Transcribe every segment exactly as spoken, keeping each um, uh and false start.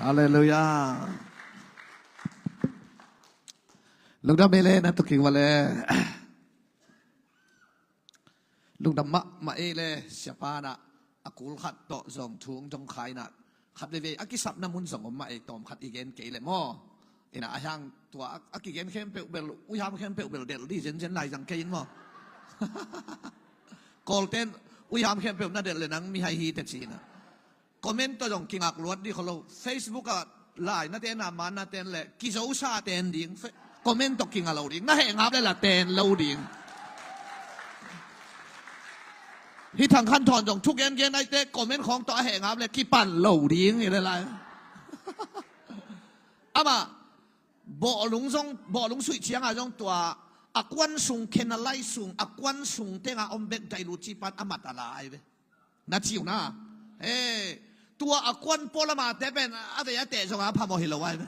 Halleluiah. Lungdam ei le, na tuking va le. Lungdam mahmah ei le, siapa na a kul khat tawh zong thu hong dong kha inah, khat veivei a kisapna mun zong om mah ei, tawm khat i gen kei le maw. Inah a hiang tua a, a kigen khempeuh bel, uiham khempeuh bel delh di zenzen lai zang kei in maw. Kawlten uiham khempeuh na delh le nang mihai hi teh ci inah. Comment tawh zong kingak luat di kho lo. Facebook ah lai na ten, a man na ten le kizosa ten ding. Fe-, comment tawh kinga lo ding. Na heh ngap le la ten lo ding. Hih Thang Khan Thawn zong thu gengen aite comment khawng tawh a heh ngap le kipan lo ding hi le lai. Amah bawhlung zong, bawhlung suih cianga zong tua a kuan sung, khen a lai sung, a kuan sung tenga om bek dailut cipan a mat a la ai ve. Na ciu na. He, tua a kuan pawlamate pen a vei a teh zonga phamawh hi lo ai ve.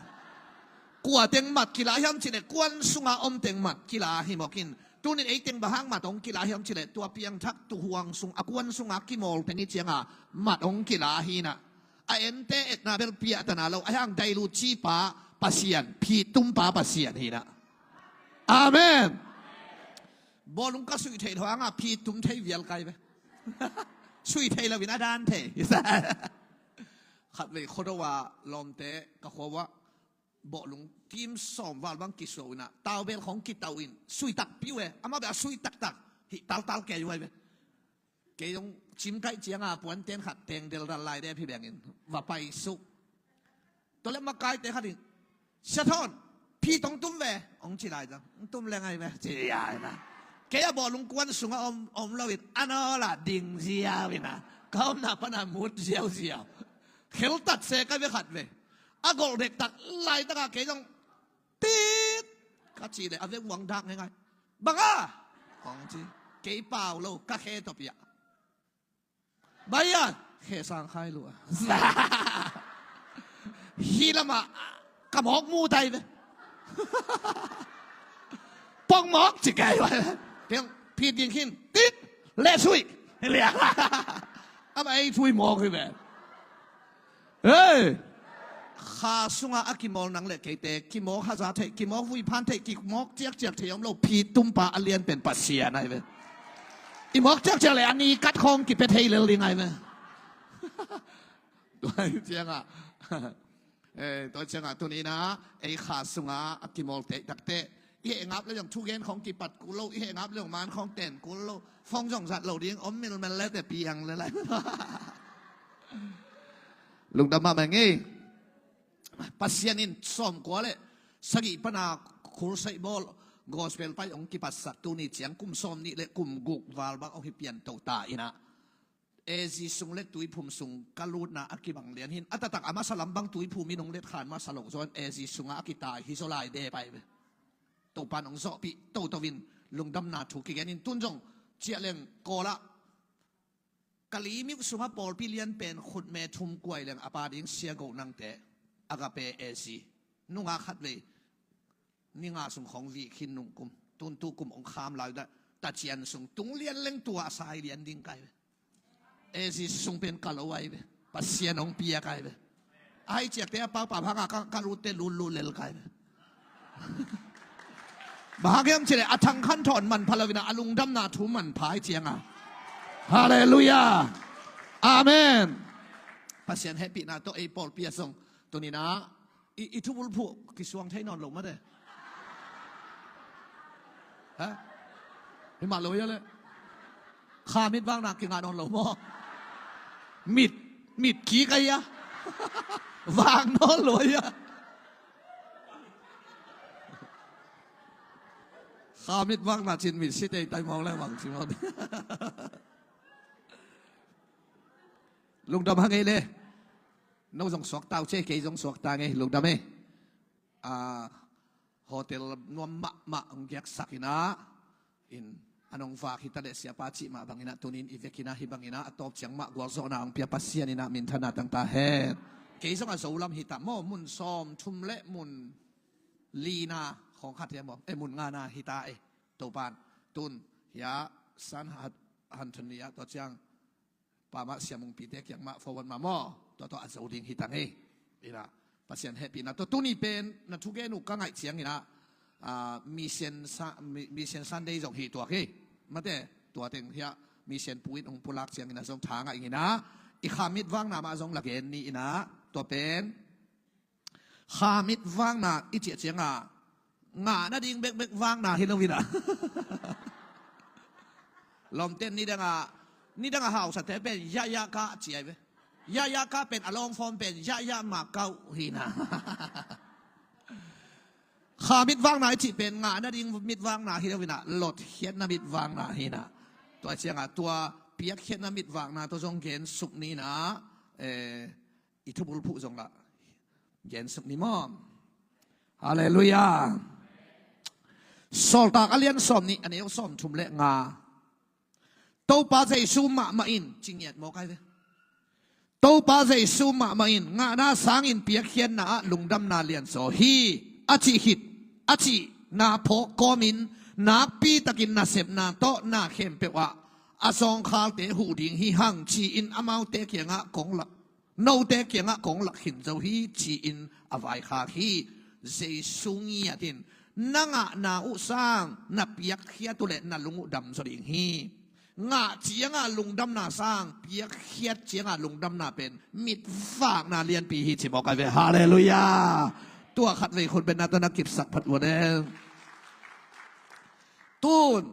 Kua teng mat kila hiam cileh kuan sunga om teng mat kila hi mawkin. Tunin ei teng bang hang mat hong kila hiam cileh tua piangthak tuhuang sung a kuan sunga kimawl teng i cianga mat hong kila hi inah. A ente etna bel piahtana lo, a hiang dailut cipa Pasian, phittumpa Pasian hi inah. Amen. Bawlung ka suih theih lo hanga phittum thei vial kai ve. Suih theih loin a dan thei. Khatvei Khuado a lawmte ka khua uah bawlung tim sawm val bang kisuah inah, taubel khawng kitau in, suih takpi uh e, amah bel a suih taktak, hih taltal kei uh ai ve. Kei zong cimkaih cianga puanten khat teng delral lai dep hi bengin va paisuk. Tua le makaite khat in, Sia Thawn, phit hong tum ve, hong ci lai zang. Hong tum le ngai ve, ci ai na. Kei a bawlung kuan sunga om, om lo in, a nawl ah ding ziau inah, ka omna pana mut ziauziau. Kheltat se ka ve khat ve. A golh dektak laitaka kei zong tit ka cih le a veng uang dak ngeingai. Bang a? Kong ci. Kei pau lo, ka khe tawh piah. Bai a khe sang khai lua. Hi lamah ka mawk mu tai ve. Pong mawk ci kai vai. Keng phit ding khin tit le sui. Liang. Amah ei thui mawk hi ve. Hei! Kha sunga a kimawl nang le keite, kimawl haza thei, kimawl vuiphan thei, kimawl ciakciak thei om lo, phittumpa a lian pen Pasian ai ve. I mawk ciakciak le a ni kat khawng kipia thei lel ding ai ve. Tua ciangah, eh, tua ciangah tuninah ei kha sunga a kimawl tei takte, i heh ngap le zong thugen khawng kipat kul lo, i heh ngap le zong man khawng ten kul lo, fong zong zat lo ding om milmel le te piang le lai. Lungdam mahmah ngei. Pasian in sawmkua le sagih pana khulsaih bawl gospel pai hong kipatsak tuni ciang kum sawm nih le kum guk val bang hong hi pianto ta inah, A Z sung le tuiphum sung ka lutna a kibang lian hin a taktak a masa lam bang tuiphum in hong letkhan masa lo zaw in A Z sungah a kitai hi zaw lai de pai ve. Topan hong zawhpih toto in lungdamna thu kigen in tun zong ciah leng Kawlah Kali miuk sungah pawlpi lian pen khutme thum kuai leng a pa ding sia goh nangte Agape A Z nunga khat vei ni nga sung khawng vih khin nungkum, tuntu kum hong kham lai dah, tacian sung tung lian leng tua a sai lian ding kai ve. A Z sung pen ka lo ai ve. Pasian hong pia kai ve. Ai ciakte a pau pau hanga ka, ka lutte lullu lel kai ve. Bang hang hiam cileh a Thang Khan Thawn manpha lo inah a lungdamna thu manpha ai cianga. Halleluiah. Amen. Pasian hehpihna tawh ei pawlpi a zong tuninah i, i thubulphuh kisuang thei nawn lo mate. Ha? Hi mah lo ia le. Kha mit vakna kingah nawn lo maw? Mit, mit kik a ia. Vak nawn lo ia. Kha mit vakna cin mit si tei tai mawng le vang si mawng. Lungdam hang ei le. No zong suakta uh ce, kei zong suakta ngei, lungdam ei. Ah, hotel nuam mahmah hong giaksak inah, in a nong vak hita le siapa cih mah banginah tunin i vekinah hi banginah a tawp ciang mah gualzawhna hong pia Pasian inah minthanna tangta hen. Kei zong a Zolam hita maw, mun sawm thum le mun lina khawng khat hiam maw, eh, mun ngana hita eh. Topan tun hia san hat han thun ni ah tua ciang pa mah siamungpite kiang mah forward mah maw, tua tua a zo ding hi tang hi. Inah Pasian hehpihna tawh tuni pen na thugen uh ka ngaih ciangin ah, ah, Mission Sa-, Mi-, Mission Sunday zong hi tuak hi. Mate, tua teng hiah Mission pu in hong pulak ciangin ah zong tha ngaih in ah, i kha mitvakna mah zong la gen ni in ah, tua pen kha mitvakna i ciah ciangah ngah nading bekbek vakna hi lo in ah. Lawmten nidangah, nidangah hausate pen yahya kah ci ai ve. Yahya kah pen a long form pen yahya ma kau hi in ah. Kha mitvakna i cih pen ngah nading mitvakna hi lo in ah, lotkhiatna mitvakna hi in ah. Tua ciangah tua piakkhiatna mitvakna tawh zong gensuk ni in ah, eh, i thubulphuh zong lah gensuk ni maw. Halleluiah. Sawltak a lian sawm nih, a neu sawm thum le nga. Topa Jesu mahmah in, ci ngiat mawk ai ve. Topa Jesu mahmah in ngahna sangin piakkhiatna ah lungdamna lianzaw hi, a cih khit, a cihna phawk kawmin nakpitakin nasepna tawh na khempeuh ah a zawngkhalte huh ding hi hang, ci-in amaute kiangah kong lak, note kiangah kong lak khin zo hi, ci-in a vaikhak hi. Jesu ngiat in na ngahna uh sang na piakkhiat uh leh na lung uh damzaw ding hi. Ngah ciangah lungdamna sang, piakkhiat ciangah lungdamna pen mitvakna lianpi hi ci mawk ai ve. Halleluiah. Tua khatvei khut beng na tawh na kipsak phat uh a ne. Tun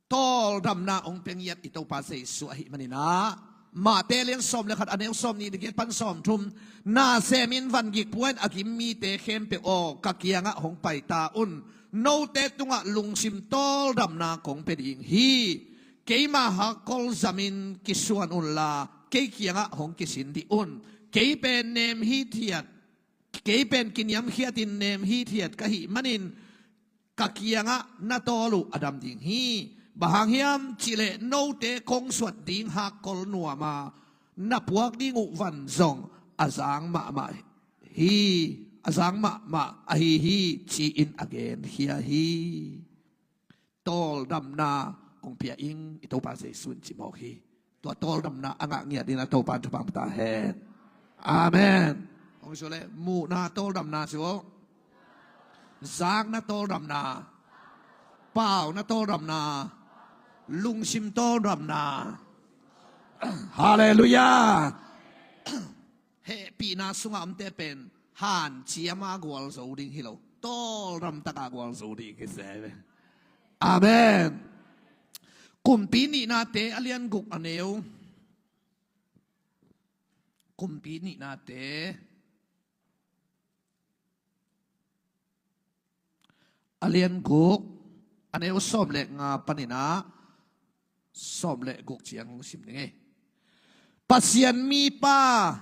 tawldamna hong pia ngiat i Topa Jesu ahih manin ah, Mate lian sawm le khat, a neu sawm nih le giat pan sawm thum. Nasemin vangik pua in a gim mite khempeuh aw, ka kiangah hong pai ta un. Note tungah lungsim tawldamna kong pia ding hi. Keima hakkol zamin kisuan unla kei kiangah hong kisin dih un. Kei pen nem hithiat, kei pen kiniamkhiatin nem hithiat ka hih manin ka kiangah na tawl uh a dam ding hi. Bang hang hiam cihleh note kong suat ding hakkol nuam a, na puak ding uh van zong a zang mahmah hi, a zang mahmah ahi hi, ci-in a genkhia hi. Tawldamna kong pia ing i Topa Jesu in ci mawk hi. Tua tawldamna a ngah ngiat dingin a Topa in thupha pia ta hen. Amen. Hong ci uh leh muhna tawldamna ci uh. Zakna tawldamna. Pauna tawldamna. Lungsim tawldamna. Halleluiah. Hehpihna sungah omte pen hanciama gualzo ding hi lo, tawldamtaka gualzo ding hi se. Amen. Kumpi nihnate a lian guk a neu. Kumpi nihnate a lian guk, a neu sawm le nga panin ah sawm le guk ciang hong sim ding hi. Pasian mipa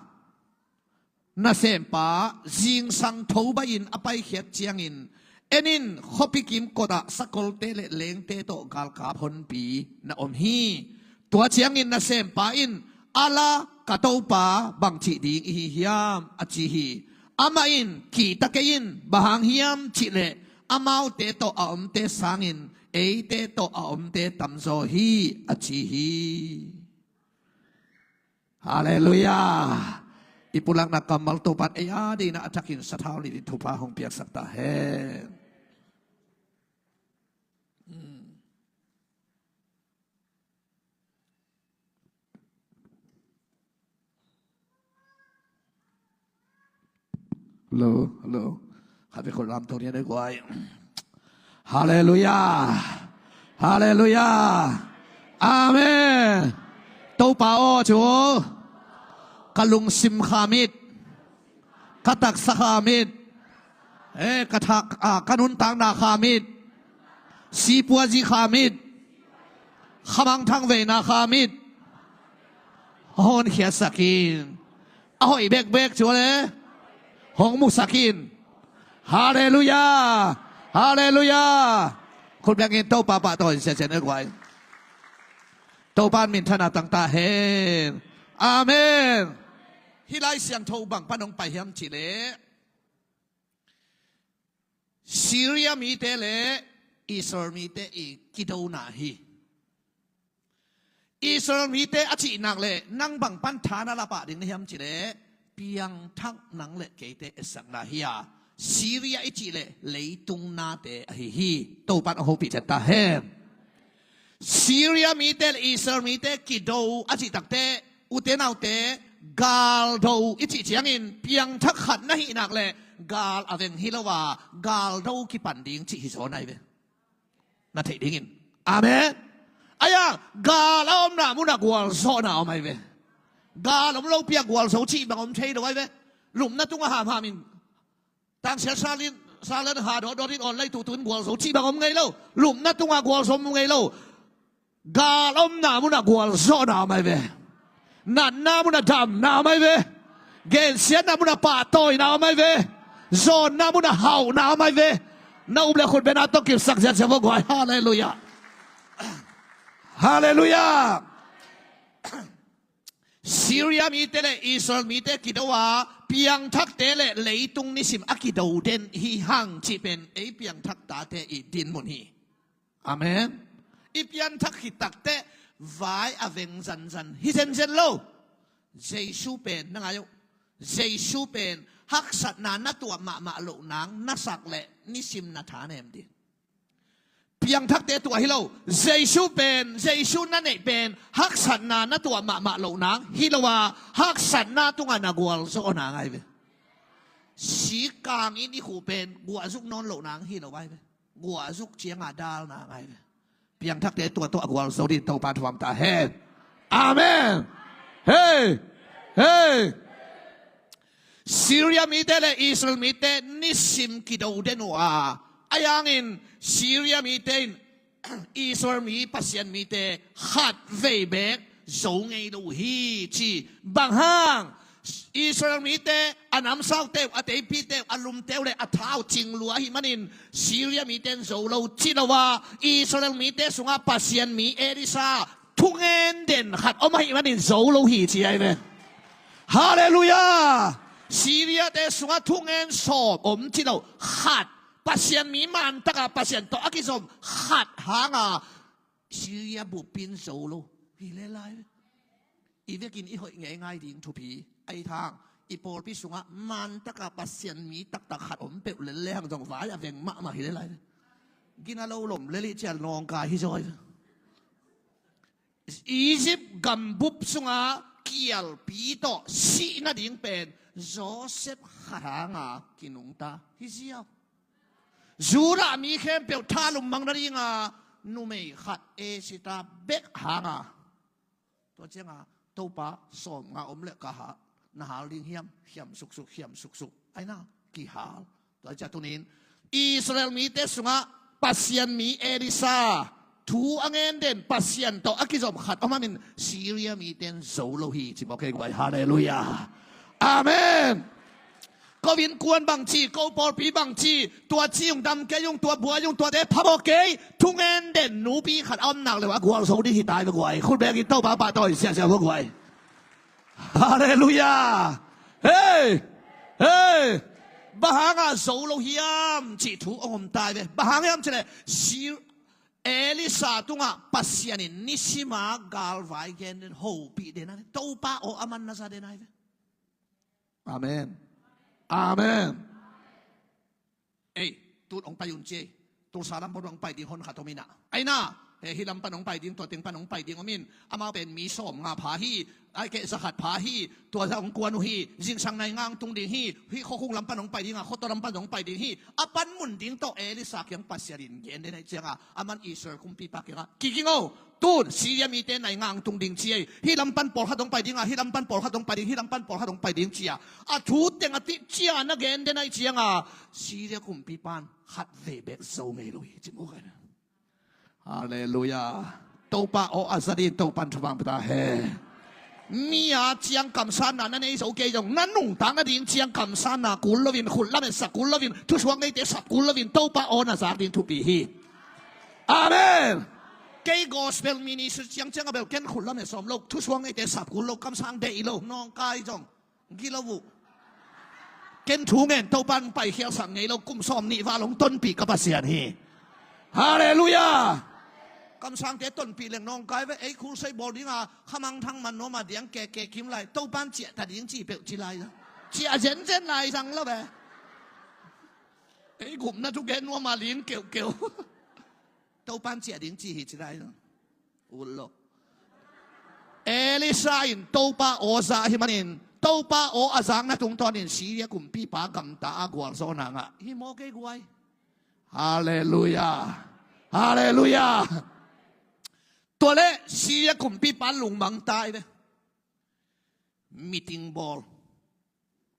nasempa zingsang tho baih in a paikhiat ciangin, en in, khuapi kimkotah sakolte le lengte tawh galkap honpi na om hi. Tua ciangin nasempa in, a la ka Topa, bangcih ding i hi hiam, a ci hi. Amah in, kihta kei in, bang hang hiam cihleh amaute tawh a omte sangin eite tawh a omte tamzaw hi, a ci hi. Halleluiah. I pulakna kammal Topa in ei a dingin a thakin sathau ni dingin thupha hong piaksak ta hen. Hello, hello. Khat vei khut lam tawh ni a dei guai. Halleluiah. Halleluiah. Amen. Topa aw, ci uh. Ka lungsim khamit. Ka taksa khamit. Eh, ka thak, ah, ka nuntakna khamit. Sipuazi khamit. Khamangthang veina khamit. Honkhiatsak in. A hoih bekbek ci uh leh hong musak in. Halleluiah. Halleluiah. Khut beng in Topa pahtawi in siasia ne guai. Topa in minthanna tang ta hen. Amen. Hih Lai Siangtho bang pan hong pai hiam cihleh Syria mite le Israel mite i kidona hi. Israel mite a cih nak leh nang bang pan tha na la pah ding na hiam cihleh Piangthak nang le keite etsakna hi a, Syria i cih le leitung nate ahi hi. Topan a hopih ciat ta hen. Syria mite le Israel mite kido a cih takte, ute naute, galdo i cih ciangin piangthak khat na hih nak le gal a veng hi lo a, galdo kipan ding cih hi zaw nai ve. Na theih dingin. Amen. Aya, gal a omna munah gualzawhna om ai ve. Gal om lopi a gualzo cih bang om thei lo ai ve. Lumna tungah hamham in tangsial salin, salan ha dawtdawt in awn lai tutu in gualzo cih bang om ngei lo. Lumna tungah gualzo om ngei lo. Gal omna munah gualzawhna om ai ve. Natna munah damna om ai ve. Gensiatna munah pahtawina om ai ve. Zawnna munah hauhna om ai ve. Na up le khut bena tawh kipsak ziahziah vua guai. Halleluiah. Halleluiah. Syria mite le Israel mite kido a, piangthakte le leitung nisim a kido den hi hang cih pen ei piangthak tate i dinmun hi. Amen. I pianthak khit takteh vai a veng zanzan hi zenzen lo. Jesu pen na ngai uh. Jesu pen haksatna na tuah mahmah loh nang na sak le nisim na thanem ding. Piangthakte tuah hi lo. Jesu pen, Jesu na neih pen haksatna na tuah mahmah loh nang hi lo a, haksatna tungah na gualzawh nang ai ve. Sikkang in i khuh pen guahzuk nawn loh nang hi lo ai ve. Guahzuk cianga dalna ngai ve. Piangthakte tua tawh a gualzo ding Topa thuam ta hen. Amen. Hei. Hei. Syria mite le Israel mite nisim kido den uh a, a yangin Syria mite in Israel mi Pasian mite khat vei bek zo ngei lo uh hi ci. Bang hang? Israel mite a namsaute uh, a teipite uh, a lumte uh le a tha uh cing lua ahih manin Syria mite in zo lo ci lo a, Israel mite sungah Pasian mi Elisha thungen den khat om ahih manin zo lo hi ci ai ve. Halleluiah. Syria te sungah thungen sawm om ci lo, khat, Pasian mi mantakah Pasian tawh a kizom khat hanga Syria bup in zo lo hi le lai ve. I vekin i hoih ngeingai ding thupi ahi thang. I pawlpi sungah mantakah Pasian mi taktak khat om peuh lel le hang zong vai a veng mahmah hi le lai ve. Gina lo lom lel i cial nawngkai hi zaw hi ve. Egypt gambup sungah kialpi tawh sih nading pen Joseph khat hanga kinungta hi ziau. Judah mi khempeuh thalum mang nadinga numei khat Esther bek hanga. Tua cianga Topa sawmnga om le ka ha, na hal ding hiam? Hiam suksuk, hiam suksuk. Aina kihal. Tua cia tunin Israel mite sungah Pasian mi Elisha thu a ngen den Pasian tawh a kizom khat om hangin Syria mite in zo lo hi ci mawk kei guai. Halleluiah. Amen. Ko innkuan bangci, ko pawlpi bangci, tua ci ung, dam kei ung, tua buai ung, tuate phamawh kei. Thungen den nupi khat a om nak leh a gualzo ding hi tai va guai. Khut bengin Topa pahtawi siasia va guai. Halleluiah. Hei. Hei. Bang hanga zo lo hiam cih thu hong om tai ve. Bang hang hiam cih leh Elisha tungah Pasian in nisima galvai gen den, hopih den a, Topa aw a man na za den ai ve. Amen. Amen. Ei, tun hong pai un ci ei. Tulsa lam pan hong pai ding hon khat om inah. Aina, hei, hih lam pan hong pai ding, tua teng pan hong pai ding om in. Amau pen mi sawmnga pha hi. Ai keh za khat pha hi. Tua za hong kuan uh hi. Zingsang nai ngang tung ding hi. Hih khuakhung lam pan hong pai ding a, khuatua lam pan hong pai ding hi. A panmun ding tawh Elisha kiang Pasian in gen den aih cianga, aman Israel kumpipa kiangah, kiging o. Tun Syria mite nai ngang tung ding ci ei. Hih lam pan pawlkhat hong pai ding a, hih lam pan pawlkhat hong pai ding, hih lam pan pawlkhat hong pai ding ci a, a thu teng a tih cia na gen den aih cianga Syria kumpipan khat vei bek zo ngei lo hi ci mawk ai. Halleluiah. Topa aw a za ding Topan thupha pia ta hen. Mi a ciang kamsanna na nei zo kei zong, na nungtak nading ciang kamsanna kul loin, khut lametsak kul loin, thusuak ngeite sap kul loin Topa aw na zak ding thupi hi. Amen. Kei gospel ministry ciangciang a bel ken khut lamet sawm lo, thusuak ngeite sap kul lo, kamsang deih lo, nawngkai zong gilo uh. Ken thu ngen Topan paikhialsak ngei lo, kum sawm nih val hong tonpih ka Pasian hi. Halleluiah. Kamsangte tonpih leng nawngkai ve, ei khulsei bawl dinga khamangthang man nuama diang keke kim lai, Topan ciahta ding ci peuh ci lai. Ciah zenzen lai zang lo ve. Ei gupna thugen nuam a lin keuhkeuh. Topan ciah ding ci hi ci lai lo. Ul lo. Elisha in Topa aw za hi manin Topa aw a zakna tungtawnin Syria kumpipa gamta a gualzawhna ngah hi maw kei guai. Halleluia. Halleluia. Tua le Syria kumpipa lungmang ta hi ve. Meeting bawl.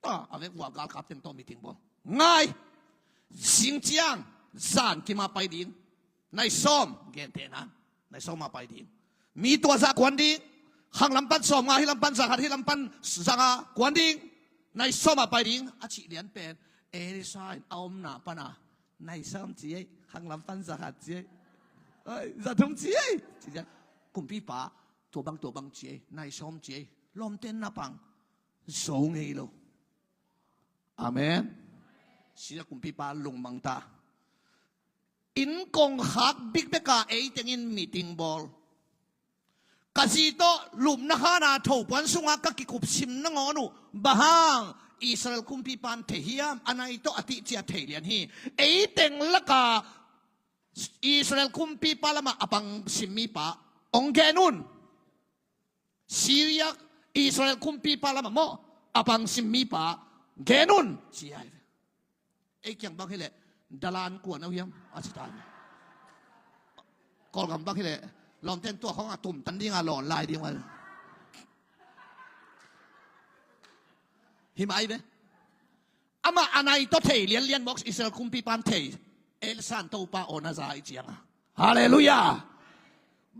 A vek ua galkap teng tawh meeting bawl. Ngai. Zing ciang zan kima pai ding. Nai sawm gentehna. Nai sawm a pai ding. Mi tua zah kuan ding. Khang lam pan sawm nga, hi lam pan za khat, hi lam pan za nga kuan ding. Nai sawm a pai ding a cih lian pen Elisha in a omna pana nai sawm ci ei, khang lam pan za khat ci ei. Ai, za thum ci ei. Ci ei. Kumpipa tua bang tua bang ci ei, nai sawm ci ei. Lawmten na pang zo ngei lo. Amen. Syria kumpipa lungmang ta. Inn kongkhak bikbeka eitengin meeting bawl. Ka zi tawh lupna khana thopuan sunga ka kikupsim nangawn uh. Bang hang Israel kumpipan thei hiam? A nai tawh a tihcia thei lian hi. Eiteng laka Israel kumpipa lama a pangsim mipa ong gen un. Syria Israel kumpipa lama maw a pangsim mipa gen un ci ai. Ei kiang bang hileh dalan kuan au hiam a ci ta. Kawlgam bang hileh lawmten tua khawng a tumtan dinga lawn lai ding a. Hi mai ve. Amah a nai tawh thei lianlian mawk Israel kumpipan thei. Elisha in Topa aw na za i cianga. Halleluia.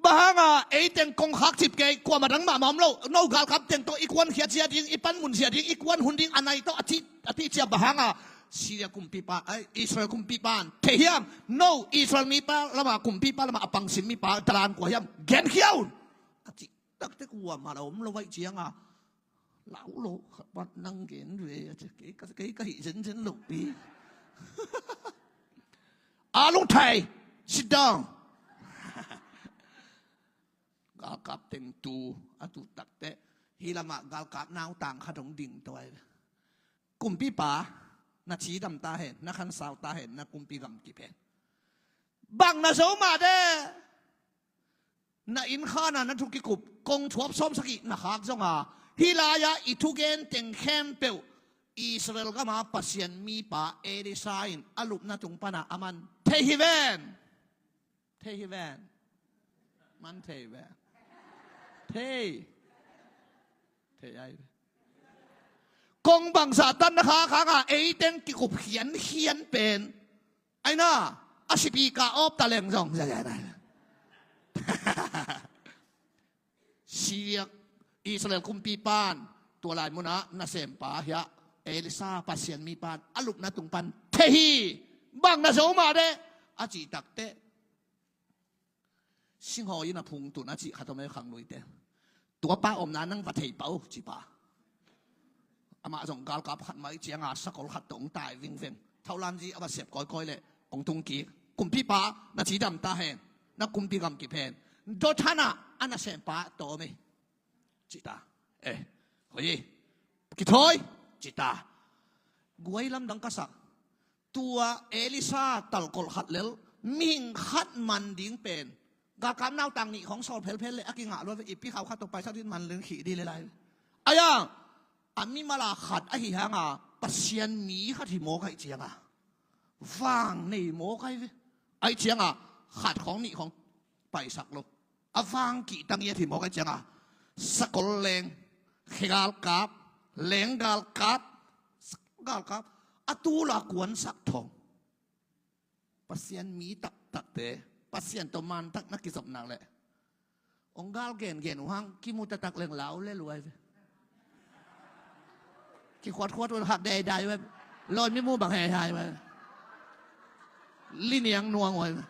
Bang hanga eiteng kongkhak cip kei kuama dang mahmah om lo. No galkap teng tawh i kuan khia cia ding, i panmun cia ding, i kuan hun ding a nai tawh a tih a tihcia bang hanga Syria kumpipa ai Israel kumpipan thei hiam? No Israel mipa lama kumpipa lama a pangsim mipa dalan kua hiam? Genkhia un a cih takte kuama la om lo vaih cianga. Lau lo khat pat nang gen ve a ci kei ka kei ka hih zenzen lo pi. A lungthai sit down. Galkap teng tu a tu takte hi lamah galkap nautang khat hong ding tuai. Kumpipa na cidam ta hen, na khansau ta hen, na kumpi gam kip hen. Bang na zo mah de. Na inn khana na thu kikup kong thuap sawm sagih na khak zonga hih lai-ah i thugen teng khempeuh Israel gama Pasian mipa Elisha in a lupna tung pana a man thei hi ven. Thei hi ven. Man thei ven. Thei. Thei ai. Kong bangzah tan na khak hanga eiteng kikup khiankhian pen Aina a sipi ka awp ta leng zong Syria Israel kumpipan tua lai munah nasempa hiah Elisha Pasian mipan a lupna tung pan thei hi. Bang na zo mah de a cih takte singhawi in a phungtun a cih khat om e khangluite. Tuapa omna nang va thei pah uh cipa. Amah zong galkap khat mah i cianga sakol khat tawh ong tai vingveng. Thaulanzi a va sep kawikawi leh ong tung kik. Kumpipa na cidam ta hen. Na kumpi gam kip hen. Dothan ah a nasempa tawm ei. Cita. Eh, hoih hi. Kithawi. Cita. Guai lamdang ka sak. Tua Elisha talkolh khat lel mihing khat man ding pen galkap nautang nih khawng sawl phelphel le a kingah lua ve. Ipi khau khat tawh paisak ding man leng khih ding le lai. Aia a mimala khat ahi hanga Pasian mi khat hi mawk aih cianga vang nei mawk ai ve. Aih cianga khat khawng nih khawng paisak lo. A vang kihtang i a thi mawk aih cianga sakol leng khe galkap leng galkap galkap a tula kuansak thawng. Pasian mi taktakte Pasian tawh mantak na kizopnak leh ong gal gengen uh hang kimu taktak leng lau le luai ve. Kikhuatkhuat uh hak deidai ve. Lawi mi mu bang heihai ve. Liniang nuang uai ve.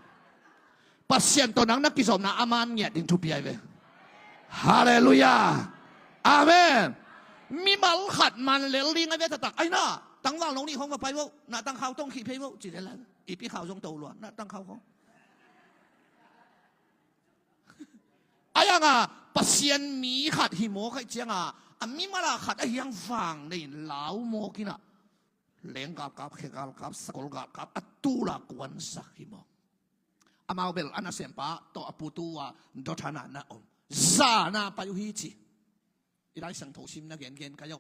Pasian tawh nang na kizopna a man ngiat ding thupi ai ve. Halleluia. Amen. Mimal khat man lel ding ai ve taktak. Aina tangval nong nih hong va pai vo. Na tangkhau tong khih phei vo ci lel ai ve. Ipi khau zong to lua na tangkhau khong. Ai anga Pasian mi khat hi mawk aih cianga A mimal a khat ahi hang vang nei in lau mawk in ah, leng galkap, khe galkap, sakol galkap a tul a kuansak hi mawk. Amau bel a nasempa tawh a pu tu a Dothan ah na om. Zan a pai uh hi ci. I Lai Siangtho sim na gengen ka hi uh.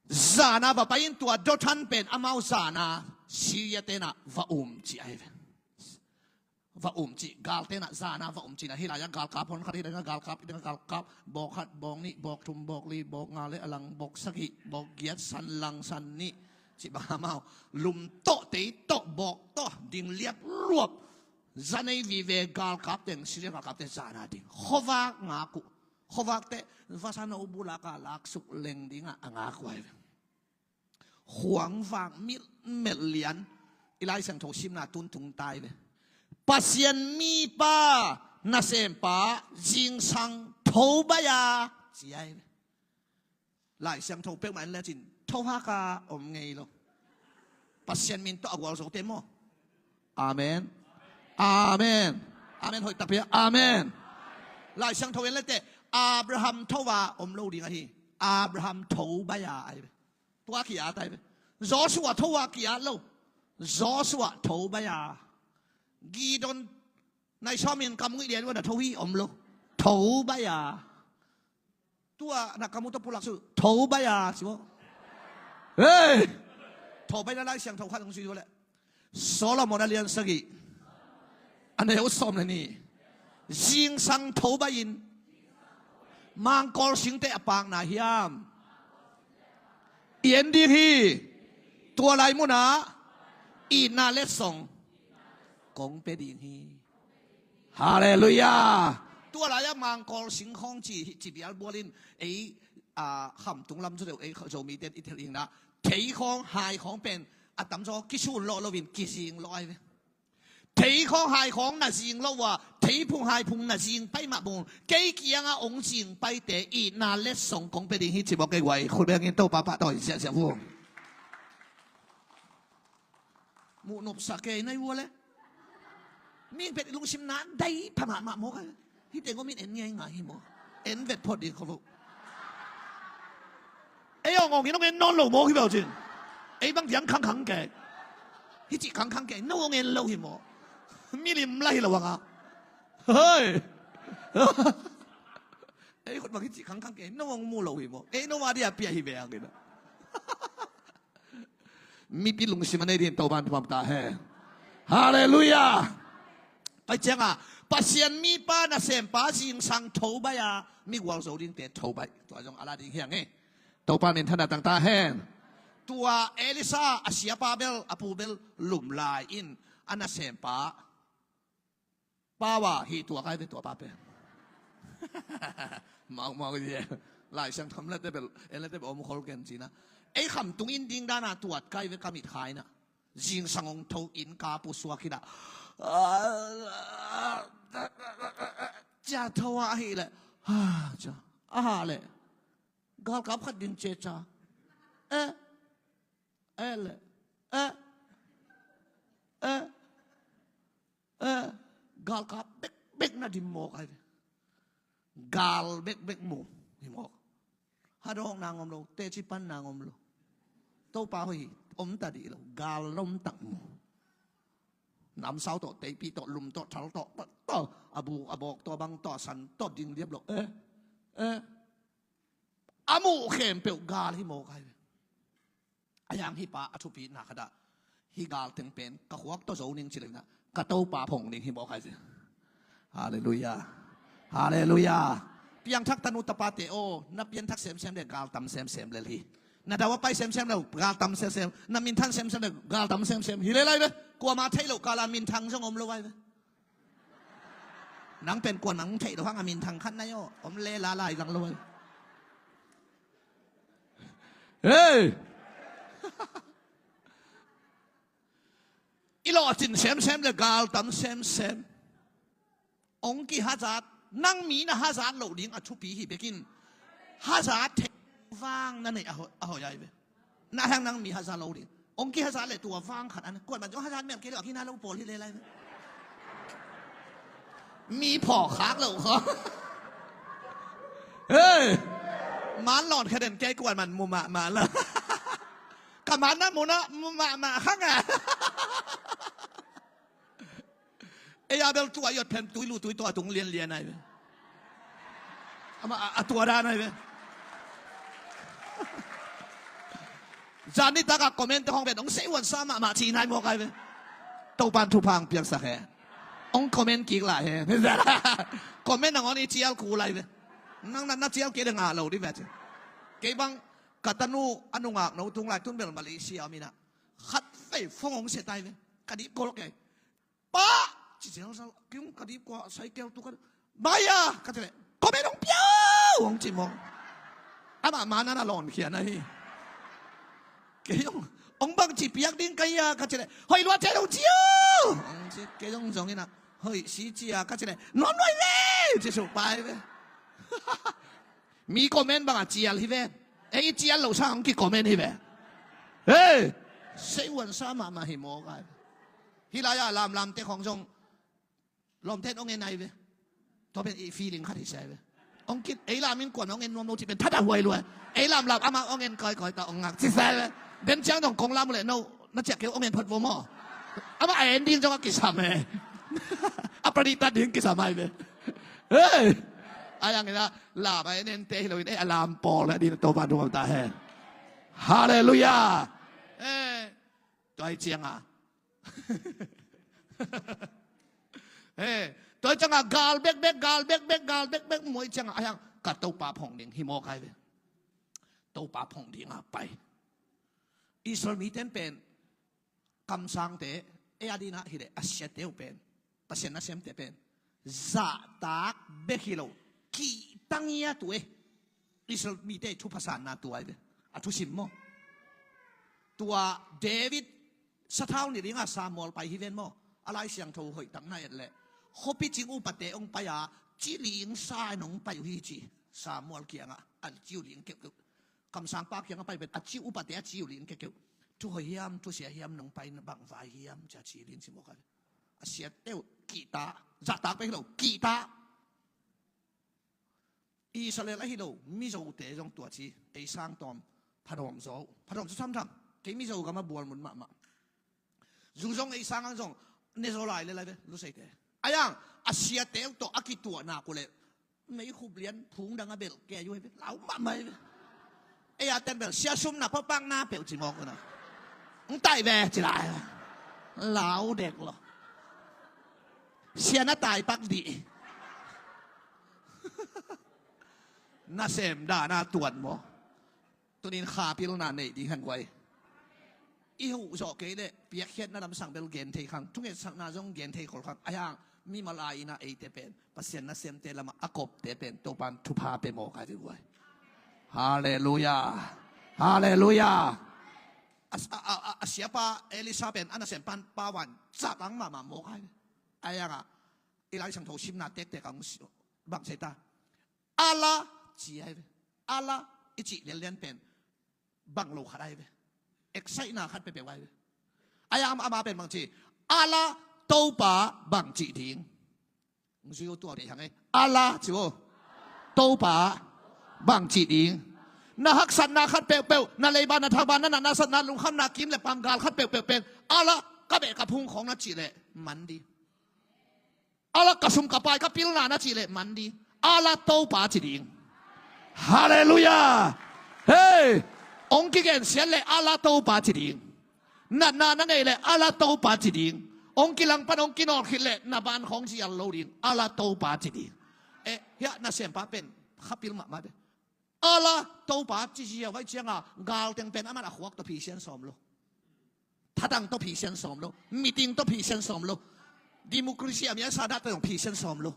Zan a va pai in tua Dothan pen amau zan a Syria te in ah va um ci ahi ve. Va um ci, galte in ah zan a va um ci in ah, hih lai ah galkap hon khat, hih lai ah galkap, hih lai ah galkap, bawk khat, bawk nih, bawk thum, bawk li, bawk nga le a lang, bawk sagih, bawk giat, san lang, san nih, ci bang amau lum tawh, tei tawh, bawk tawh, ding liap luap. Za nei vive galkap teng, Syria galkap te zan a ding. Khuavak ngak uh. Khuavak te, vasa no bulak a laksuk leng ding ah a ngak uh ahi ve. Khuang vak milh melh lian. I Lai Siangtho simna tun tung tai ve. Pasian mipa nasempa zingsang tho baih a ci ahi ve. Lai Siangtho peuhmah en lecin tho hak a om ngei lo. Pasian min tawh a gualzo te maw? Amen. Amen. Amen hoih tak pia. Amen. Lai Siangtho en lete Abraham tho a om lo ding ahi. Abraham tho baih a ahi ve. Tua ki-at ahi ve. Joshua tho a ki-at lo. Joshua tho baih a. Gideon nai sawm in kam nguih lian ua na tho hi om lo. Tho baih a. Tua na kam uh tawh pulak su. Tho baih a. Si maw? Hei! Tho baih na Lai Siangtho khat hong sui tua leh. Solomon a lian sagih, a neu sawm le nih. Zingsang tho baih in mangkawl singte a pakna hiam i en ding hi. Tua lai munah itna letsong kong pia ding hi. Halleluiah. Tua lai-ah mangkawl sing khawng ci, ci bialbual in ei, a, Khamtung lam cu deuh ei Zomite i tel ding na. Thei khawng, hai khawng pen a tamzaw kisun lawh loin kizing lawh ahi ve. Thei khawng, hai khawng na zing lawh uh a, thei phung, hai phung na zing pai mah bang un, kei kiangah hong zing paite itna letsong kong pia ding hi ci bawk kei guai. Khut bengin Topa pahtawi ziahziah vung. Muh nopsa kei na hi ua le. Mi pet i lungsim na dai pha mahmah mawk a. Hihte ngawmin en ngeingai hi maw? En vet phot ding kho lo. Ei aw ngawngin hong en nawn lo mawk hi beuh cin. Ei bang diang khangkhang kei. Hi cih khangkhang kei no hong en lo hi maw? Milim la hi lo ang a. Hei. Ei khut bang hi cih khangkhang kei no hong mu lo hi maw? Ei no ma dia pia hi ve ang kei na. Mipi lungsim a nei ding Topan thupha ta hen. Halleluiah. Pai ciangah Pasian mipa nasempa zingsang tho baih a, mi gualzo dingte tho baih. Tua zong a la ding hi hang e. Topa minthanna tang ta hen. Tua Elisha a siapa bel, a pu bel lum lai in a nasempa pau a hih tuak ai ve tua pa pen. Mau mau hi e. Lai Siangtho en lete bel, en lete bel om khol ken cina. Ei Khamtung in ding dana tuat kai ve ka mit khaina. Zingsang hong tho in ka pusuak hi na. Cia tho a hi le. Cia. A ha le. Galkap khat din ceca. Eh. Eh le. Eh. Eh. Eh. Galkap bekbek na dim mawk ai ve. Gal bekbek mu hi mawk. Hadawk nang om lo, teci pan nang om lo. Topa hoih hi, om ta dih lo, gal lom tak mu. Namsau tawh, teipi tawh, lum tawh, thal tawh, tawh, a buk, a bawk tawh, bang tawh, a san tawh, ding liap lo. Eh. Eh. A muh khempeuh gal hi mawk ai ve. A yang hih pa a thupitna khatah hih gal teng pen ka khuak tawh zo ning ci lo inah ka Topa phong ning hi mawk ai ve. Halleluiah. Halleluiah. Piangthak tanu tapate aw, na pianthak semsem le gal tam semsem lel hi. Na dau a pai semsem le gal tam semsem, na minthan semsem le gal tam semsem hi lel ai ve. Kuama theih loh kala minthang zong om lo ai ve. Nang pen kua nang theih lo hang a minthang khat nai aw om le la lai zang lo. Hei. I lawhcin semsem le galtam semsem. Ong kihazat, nang mi na hazat lo ding a thupi hi bekin. Hazat thei vang na neih a hoih ai ve. Na hang nang mi hazat lo ding. Ong kihazat le tua vang khat an kuat man zong hazat miam kei lo a kina lo pawl hi le lai ve. Mi phawk khak lo kho. Hei. Man lawn kha den kei kuan man mu mahmah la. Ka man na mu na mu mahmah khang a. Ei a bel tua i ot phen tui lu tui tua tung lianlian ai ve. Ama a, a tua dan ai ve. Zan nitak a comment te hong ven hong sei uansa mahmah ci nai mawk ai ve. Topan thupha hong piaksak he. Hong comment kik lah he. Comment nangawn i cial kul ai ve. Nang na, na cial kei le ngah lo dih ve ci. Kei bang ka tanu a nungak no tung lai tun bel Malaysia om inah. Khat vei phone hong sia tai ve. Ka dip kol kei. Pa! Ci zelzel, kei ung ka dip kua sai keu tu ka. Baya! Ka ci leh, ko me dong piau! Hong ci mawk. Amah ma na na lawn khia na hi. Kei ung, hong bang ci piak ding ka hia, ka ci leh, hoih lua te dong ci uh! Hong ci, kei ung zong inah, hoih si ci a, ka ci leh, nuam nuai ve! Ci suk pai ve. Mi comment bang a cial hi ve. Ei cial lo sa hong ki comment hi ve. Hei! Sei uansa mahmah hi mawk ai. Hih lai-ah lamlam te khong zong lawmten hong en ai ve. Tua pen i feeling khat hi sai ve. Hong kit ei lam in kuan hong en nuam lo cih pen that a huai lua. Ei lamlam amah hong en kawikawi ta hong ngak ci sai ve. Den ciang dong kong lam uh leh no na ciah keu hong en phot vo maw. Amah a en ding zong a kisam e. A panitat ding kisam ai ve. Hei! Ai ang ina lam a en en te hi lo in ei a lam pawl a ding Topa dungam ta hen. Halleluiah. Hei! Tua hi cianga He, tua hi cianga gal bekbek, gal bekbek, gal bekbek muai cianga a hiang ka Topa phong ding hi mawk ai ve. Topa phong dinga pai. Israel miten pen kamsangte, ei a dinah hileh a siate uh pen, Pasian nasemte pen zahtak bek hi lo, kihta ngiat uh e. Israel mite thupha sanna tua hi ve. A thusim maw? Tua David sathau ni dinga Samuel pai hi ven maw? A Lai Siangtho hoihtak na et leh khuapi cing upate hong pai a, ci ling sa in hong pai uh hi ci. Samuel kiangah a ci uh ling keuhkeuh. Kamsangpa kiangah pai pen a ci upate a ci uh ling keuhkeuh. Thu hoih hiam, thu sia hiam, nong pai bang vai hiam, ci a ci ling ci mawk a. A siate uh kihta, zahtak bek hi lo, kihta. Israel ahi lo Mizote zong tua ci, ei sang tawm phadawm zaw uh. Phadawm cu thamtham, kei Mizo gam a bual mun mahmah. Zu zong ei sang ang zong ne zaw lai le lai ve, luseite. A yang a siate uh tawh a kituahnak uh le meikhup lian phung dang a belh kei uh hi ve, lau mahmah hi ve. Ei a ten bel sia sumna pawpakna peuh ci mawk uh na. Ng tai ve ci lai. Lau dek lo. Sia na tai pak dih. Nasem dana tuan maw? Tunin kha pilna neih ding khan guai. I huh zawh kei leh piakkhiatna lamsang bel gen thei khang, thungetsakna zong gen thei khol khang. A hiang mimal a ina eite pen Pasian nasemte lamah a kopte pen Topan thupha pe mawk ai ve guai. Halleluiah. Halleluiah. A, a, a, a siapa Elisha pen a nasem pan pawan zahtak mahmah mawk ai ve. A hiangah i Lai Siangtho simna tektek a hong si bang sei ta. Allah ci ai ve. Allah i cih lianlian pen bang lo khat ai ve. Excite na khat peuhpeuh ai ve. Ai ama, ama pen bang ci, Allah Topa bang cih ding. Zui uh tua dei hang ei. Allah ci uh. Topa bang cih ding. Na haksatna khat peuhpeuh, na leiba, na thaba, na natna, satna, lungkhamna, kim le pam gal khat peuhpeuh pen Allah ka beh ka phung khawng na cih leh man ding. Allah ka sum ka pai ka pilna na cih leh man ding. Allah Topa ci ding. Halleluiah. Hei, hong kigensiat leh Allah Topa ci ding. Natna na neih leh Allah Topa ci ding. Hong kilangpan hong kinawlkhit leh na ban khawng zial lo ding. Allah Topa ci ding. Eh, hiah nasempa pen kha pil mahmah ve. Allah Topa ci ziau vai cianga galteng pen aman a khuak tawh phisian sawm lo. Thatang tawh phisian sawm lo. Meeting tawh phisian sawm lo. Democracy a miasa dah tawh phisian sawm lo.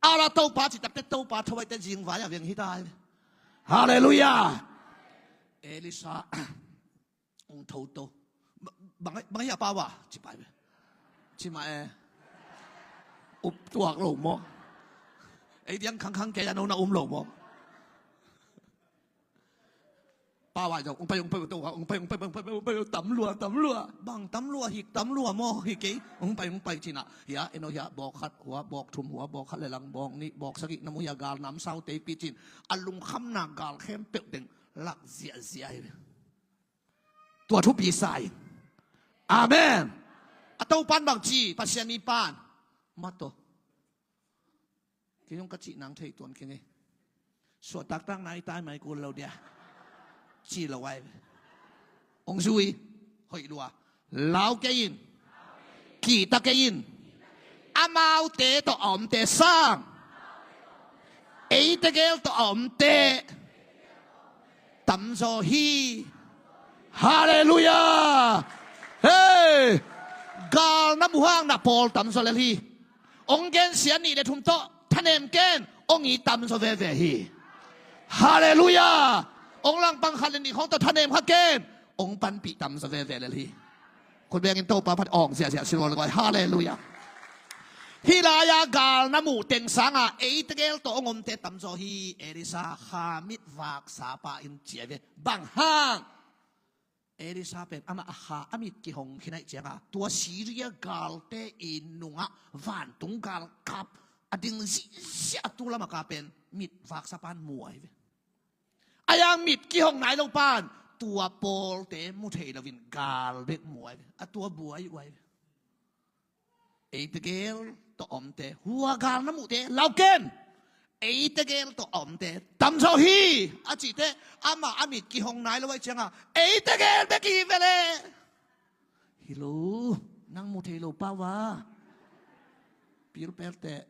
Allah Topa ci takte Topa thawaite zingvai a veng hi ta ai ve. Halleluiah. Elisha hong tho to. Bang, bang hi a pau a ci pai ve. Ci mah e. Up tuak lo maw? Ei diang khangkhang kei a no na um lo maw? Pau ah zong, ong pai, ong pai, ong pai, ong pai, ong pai, ong pai, ong pai, tam lua, tam lua. Bang tam lua, hik tam lua maw, hik kei. Ong pai, ong pai cin ah. Hiah, eno hiah, bawk khat, hua, bawk thum, hua, bawk khat le lang, bawk nih, bawk sagih, na mu hiah, gal namsau tei pi cin. A lungkhamna gal khempeuh teng, lak ziahziah hi. Tua thupi sa in. Amen. A Topan bang ci, Pasian mi pan. Mato. Kei zong ka cih nang thei tuan kei ngei. Suah taktak nai tai mai kul lo dia. Ci lo ai. Ong zui. Hoih lua. Lau kei in. Kihta kei in. Amaute tawh a omte sang. Eite gel tawh a omte tamzaw hi. Halleluiah. Hei. Gal na muh hang na pawl tamzaw lel hi. Ong gensia nih le thum tawh thanem ken, ong it tamzaw veve hi. Halleluiah. Ong langpang khat le nih khawng tawh thanem kha ken, ong panpih tamzaw veve lel hi. Khut bengin Topa phat awng ziahziah si lo le koi. Halleluiah. Hih lai-a gal na muh teng sanga eite gel tawh ong omte tamzaw hi. Elisa kha mit vaksa pa in ci ai ve. Bang hang? Elisa pen amah a kha a mit kihong khin ahih cianga, tua Syria galte i nungah vantung galkap a ding zihziah a tu lamah ka pen mit vaksa pan mu ai ve. A yang mit kihong nai lo pan tua pawlte mu thei loin gal bek mu ai ve. A tua buai uh ai ve. Eite gel tawh omte, hua gal na muhte lau ken. Eite gel tawh omte tamzaw hi. A cihte amah a mit kihong nai lo ai cianga eite gel bek hi ve le. Hi lo. Nang mu thei lo pau a. Pilpel teh.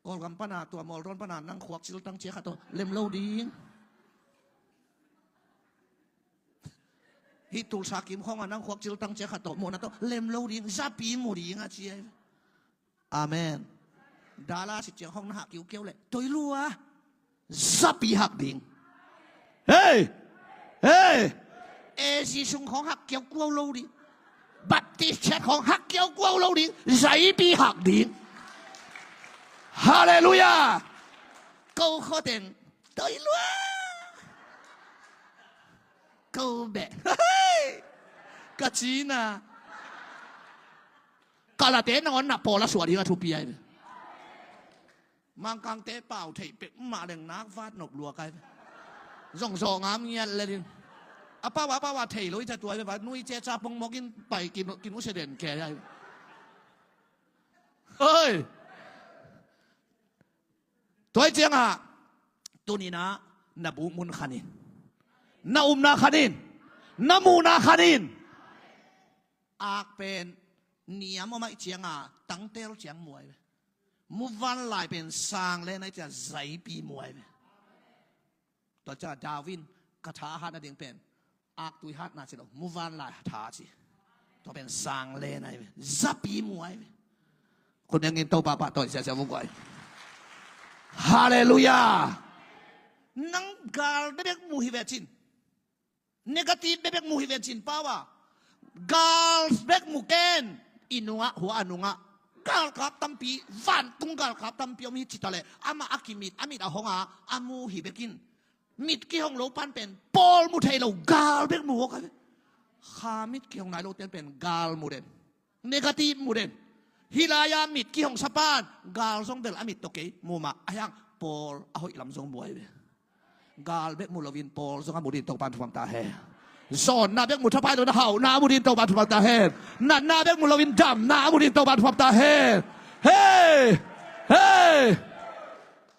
Kawlgam pana tua Mawlrawn pana nang khuak ciltang cia khat tawh lem lo ding. Hih Tulsa kim khawngah nang khuak ciltang cia khat tawh muhna tawh lem lo ding. Zapi mu ding a cia. Amen. Dallas ciang khawng na hah kiukiau leh toi lua. Zapi hak ding. Hei! Hei! A C sung khawng hak kiau kuau lo ding. Baptist Church khawng hak kiau kuau lo ding. Zapi hak ding. Halleluiah. Ko khawteng toi lua. Ko beh. Hei! Ka cina. Ka late nangawn na pawl a suah ding a thupi ai. Mangkangte pau theih pek mah leng nak vat nop lua kai. Zongzawng am ngiat le din. A pau a pau a thei lo i ca tuai va nui ce ca pongmok in pai kin kin u se den ke ai. Hoi. Tuai ciangah tuninah na bu mun khanin. Na umna khanin. Na muhna khanin. Ak pen niam om ai ciangah tangtel ciang muai ve. Muvanlai pen sang le nai cia zaipi muai ve. Tua cia Darwin ka tha a hat nading pen aktui hatna ci lo, muvanlai tha ci. Tua pen sang le nai ve. Zapi muai ve. Khut bengin Topa pah tawi siasia vung guai. Halleluiah. Nang gal bebek mu hi ve cin. Negative bebek mu hi ven cin pau a. Gal bek mu ken. I nungah hua a nungah galkap tampi, vantung galkap tampi om hi cita leh amah a kimit a mit a hong a a mu hi bekin. Mit kihong lo pan pen pawl mu thei lo, gal bek mu hok a ve. Kha mit kihong nai lo ten pen gal mu den. Negative mu den. Hih lai-a mit kihong sapan gal zong bel a mit tawh kei mu mah a hiang pawl a hoih lam zong buai ve. Gal bek mu loin pawl zong a mu din Topan thupam ta hen. Zawnna bek mu thapai loin a hauhna a mu din Topan thupam ta hen. Natna bek mu loin damna a mu din Topan thupam ta hen. Hei! Hei!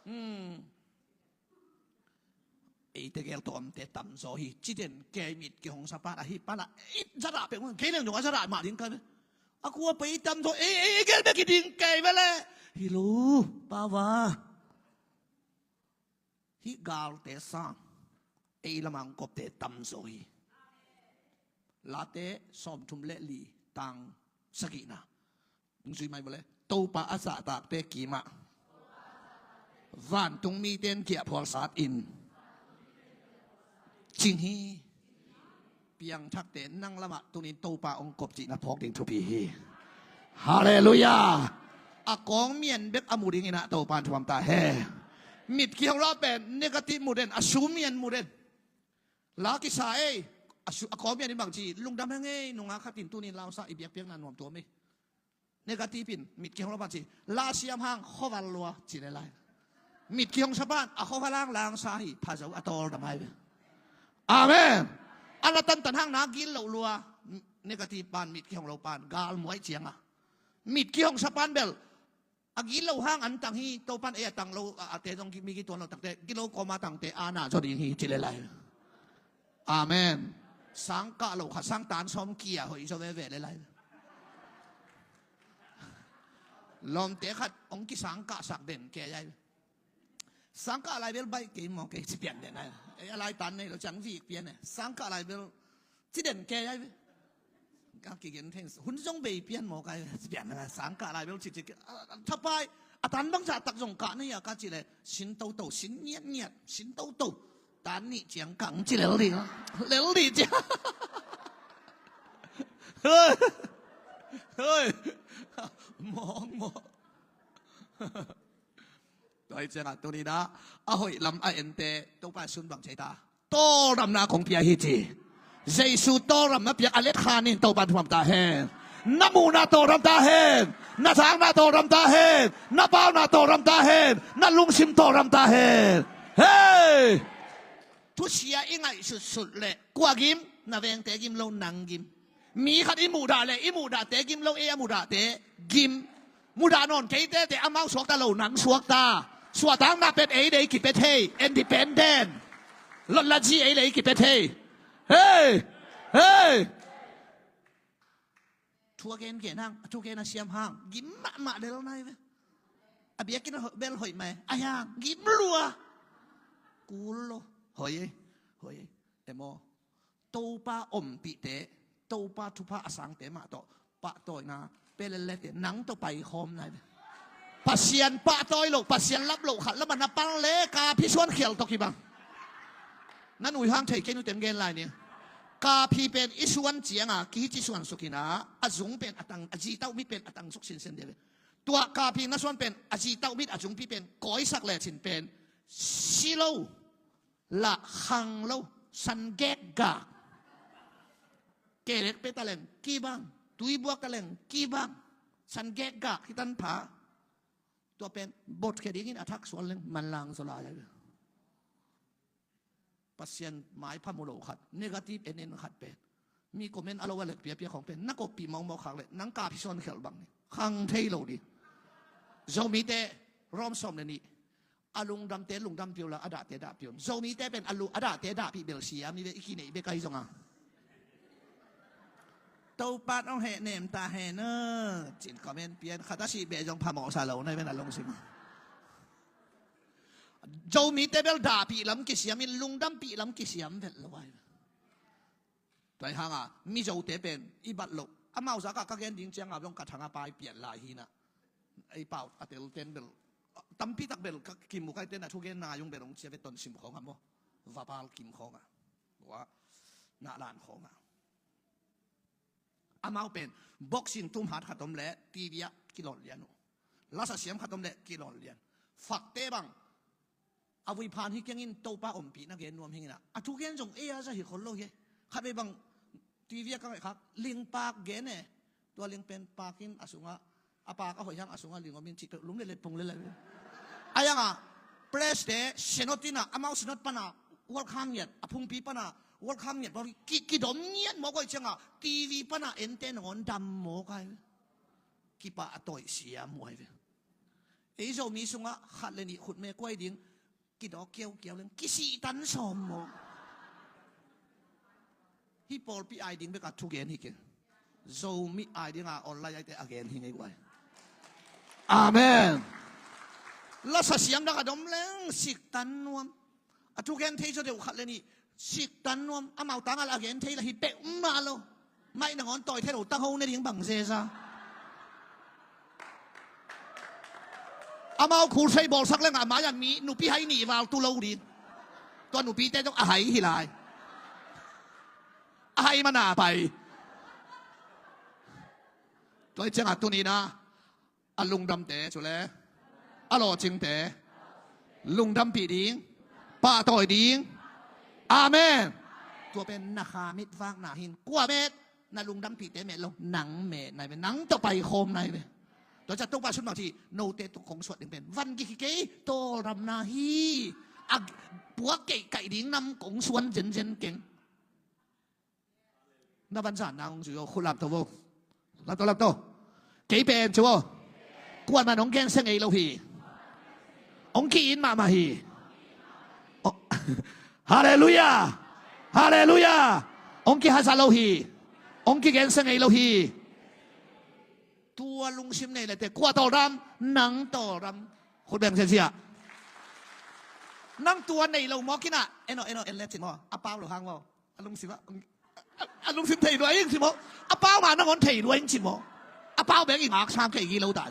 Hmm. Eite gel tawh omte tamzaw hi. Ciden kei mit kihong sapan ahi pana it zara pek mun kei leng zong a zara mah ding kai ve. A kua pei tamzaw ei ei gel bek i ding kei ve le. Hi lo pau a. Hih galte sang ei lamang kopte tamzaw hi. Late sawmthum le li tang sagihna. Zui mai vawle. Topa a zahtakte kimah vantung miten kiahphual sat in cing hi. Piangthakte nang lamah tunin Topa hong kop cihna phawk ding thupi hi. Halleluiah. A kawng mian bek a mu dingin ah Topa in thupam ta hen. Mit kihong lo pen negative mu den, a sum mian mu den. La kisa ei, a su-, a kawm mian in bang ci, lungdam heng ei, nungak khat in tuni in lausa, i biakpiakna nuam tuam ei. Negative in, mit kihong lo pan ci, la siam hang, khuaval lua, ci le lai. Mit kihong sa pan, a khuaval hang langsa hi, pha zo a tawldam ai ve. Amen. A na tantan hang na gil lo lua, negative pan, mit kihong lo pan, gal muai cianga. Mit kihong sa pan bel, a gil lo hang an tang hi, Topan ei a tang lo, a, a te zong mi gituan lo takte, gil lo kawma tangte, a na zaw ding hi, ci le lai. Amen. Sang kah lo kha, sang tan sawm kia hoih zaw veve le lai. Lawmte khat, ong kisang kah sak den ke ai. Sang kah lai bel baih kei maw kei ci pian den ai. Ei a lai tan nei lo ciang vik pian e. Sang kah lai bel ci den ke ai. Ka kigen theng hun zong bei pian maw kai ci pian na sang kah lai bel ci ci. A, a, thapai a tan bang zah tak zong kah nei a ka ci le sin toto, sin ngiat ngiat, sin toto. Tan nih ciang kang ci lel dih. Lel dih ciang. Hei. Hei. Mawng mawng. Tua hi ciangah tuni-in ah a hoih lam a ente Topa sun bang ci ta? Tawldamna kong pia hi ci. Jesu tawldamna piak a let khan in Topa thupha ta hen. Na muhna tawldam ta hen. Na zakna tawldam ta hen. Na pauna tawldam ta hen. Na lungsim tawldam ta hen. Hei! Thusia i ngaihsutsut leh kua gim? Na vengte gim lo, nang gim. Mi khat i muhdah leh i muhdahte gim lo, ei a muhdahte gim. Muhdah nawn keite te amau suakta lo, nang suakta. Suahtakna pen ei dei kipia thei, independent. Lotlatzi ei dei kipia thei. Hei! Hei! Thu a gen gen hang, a thu gen a siam hang gim mahmah del nai ve. A biakinn a bel hoih mai a hiang gim lua. Kul lo. Hoih ei. Hoih ei. Emaw. Topa ompihte, Topa thupha a sangte mah tawh pahtawina pelelete nang tawh paikhawm nai ve. Pasian pahtawi loh, Pasian lap loh khat lamah na pal le kaphisuan khial tawh kibang. Na nuihang thei kei nuteng gen lai ni. Kaphi pen i suan cianga kihici suan sukina a zung pen a tang, a zitauh mit pen a tang suk sinsen dia ve. Tua kaphi na suan pen a zitauh mit a zungpi pen kawisak lecin pen si lo. Lah khang lo, san gekgak. Kelek pe taleng kibang, tuibuak taleng kibang, san gekgak hitan pha. Tua pen botkhia dingin a thak suan leng manlang zaw lai. Pasian maipha mu lo khat, negative en en khat pen. Mi comment a lo a lek piapia khong pen na koppih mawkmawk khak leh nang kaphisuan khial bang ni khang thei lo ding. Zomite Rom sawm le nih. A lungdamte lungdam piu la, a dahte dah piu. Zomite pen a lu, a dahte dahpih bel siam hi ve, i kineih bek ahi zonga. Topan hong hehnem ta hen a cin comment pian khat a sih beh zong phamawhsa lo na hi ven a lungsim. Zomite bel dahpih lam kisiam in lungdampih lam kisiam vet lo ahi. Tua hi hanga Mizote pen i bat loh amau zakah ka gen ding cianga zong ka thanga pai pian lai hi na. Ei pau a telten bel tampitak bel ka kimukaiten a thugen na yung bel hong cia ve Tonsim khawnga maw, Vapal Kim khawnga, ua Nahlan khawnga. Amau pen boxing tum hat khat om le TV ah kilawh lian uh. Lasa siam khat om le kilawh lian. Fakte bang a vui phan hi kengin Topa ompihna gen nuam hingin a thugen zong ei a za hi khol lo hi. Khat vei bang TV a ka ngaihkhak lingpak gen e. Tua ling pen pakin a sungah a pak a hoih hang a sungah ling omin cih peuh lum lelet pung lelet. A yanga press te senot ina amau senot pana welcome ngiat a phungpi pana welcome ngiat bang ki, kidom ngiat mawk hoih cianga TV pana ente nangawn dam mawk ai. Kipah a tawih siam muai ve. Ei Zomi sungah khat le nih khutme kuai ding kidawk kiaukiau leng kisihtan sawm maw? Hih pawlpi ai ding beka thugen hi keng. Zomi ai dinga online aite a gen hi ngei guai. Amen. Lasa siam dak a dom leng siktan nuam. A thugen thei zaw deuh khat le nih siktan nuam. Amau tangah la a gen thei la hi peuhmah lo. Maih nangawn tawi thei lo tangho ne ding bang zeza. Amau khulsei bawlsak lengah a mai-ah mi nupi hai nih val tu lo ding. Tua nupite zong a hai hi lai. A hai mana pai. Tua hi ciangah tuni-in ah a lungdamte cule a lawhcingte Lungdampih ding, pahtawi ding. Amen. Tua pen na kha mit vakna hi in. Kua met? Na lungdampihte met lo, nang met nai ve. Nang tawh paikhawm nai ve. Tua ciang Topa sung bang ci, note tawh kong suat ding pen van gik hi kei, tawldamna hi. A puak keikaih ding nam kong suan zenzen keng. Na vanzanna hong zui aw, khut lamto vo. Lamto, lamto. Kei pen ci aw. Kuaman hong gensia ngei lo hi. Hong ki-it mahmah hi. Oh. Halleluiah. Halleluiah. Hong kihazat lo hi. Hong kigensia ngei lo hi. Tua lungsim nei le te kua tawldam? Nang tawldam. Khut beng ziazia. Nang tua nei lo maw, kinah. Eno, eno, en le cin maw. A pau lo hang maw. A lungsim ah, a, a lungsim thei lua ing ci maw. A pau mah nangawn thei lua ing ci maw. A pau bek i ngak sam kei gi lo ta.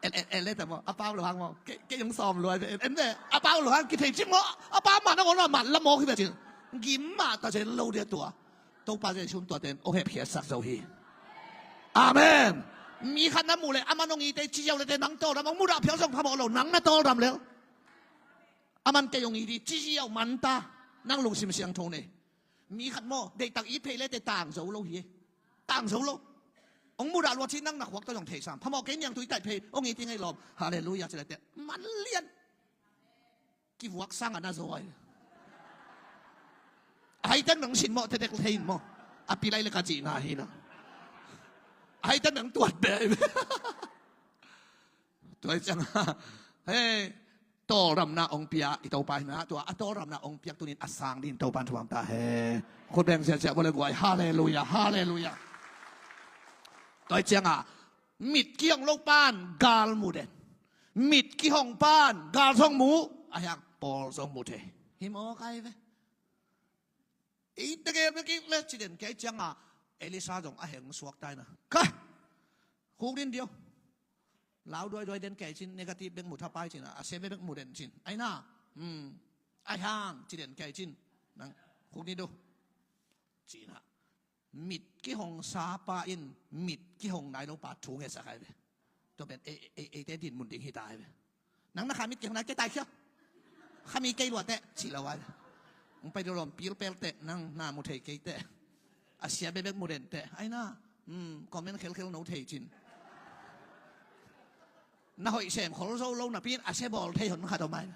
En, en, en le ta maw. A pau lo hang maw. Kei, kei hong sawm lua. En, en le. A pau lo hang kithei ci maw. A pau mah nangawn mah man la maw ki bek ci. Gim mah ta zen lo dia tua. Topa Jesu in tuate in hong hepkhiatsak zo hi. Amen. Mi khat na muh leh, aman hong it ei ci ziau leh te nang tawldam, hong mudah phial zong phamawh lo, nang na tawldam lel. Aman kei hong it hi ci ziau man ta, nang lungsim siangtho nei. Mi khat maw, deihtak it phei leh te tang zo lo hi. Tang zo lo. Hong mudah lua ci nang na khuak tawh zong thei sam. Phamawh kei niang tui taih phei, hong it hi ngei lawm. Halleluiah ci leh te. Man lian. Kivuak sang a na zaw ai. Ahi ten nang sin mawh, tetek thei in maw. A pilai le ka cihna hi na. Ahi ten nang tuat be. Tua hi ciang a. Hei, tawldamna hong pia, i Topa hi na. Tua a tawldamna hong piak tunin a sang din Topa in thuam ta he. Khut beng ziazia vua le guai. Halleluiah, halleluiah. Tua hi ciang a. Mit kihong lo pan gal mu den. Mit kihong pan gal zong mu, a hiang pawl zong mu thei. Hi maw kai ve. Ei tegel bek i le ci den kei ciang a, Elisa zong a heng suak tai na. Kai! Khuk din dio. Lau duaiduai den kei cin, negative bek mu thapai cin a, a sia bek mu den cin. Ai na. Hmm. A hiang ci den kei cin. Nang khuk din do. Cin a. Mit kihong sa pa in mit kihong nai lo pa thu ngetsak ai ve. Tua pen ei, ei, eite dinmun ding hi ta ai ve. Nang na kha mit kihong nai kei tai khia. Kha mi kei lua teh, ci lo ai ve. Hong pai lo lawm pilpel teh, nang na mu thei kei teh. A sia bebek mu den teh. Ai na, hmm, comment khelkhel no thei cin. Na hoih sem khol zo lo napi in a sia bawl thei hon khat om ai ve.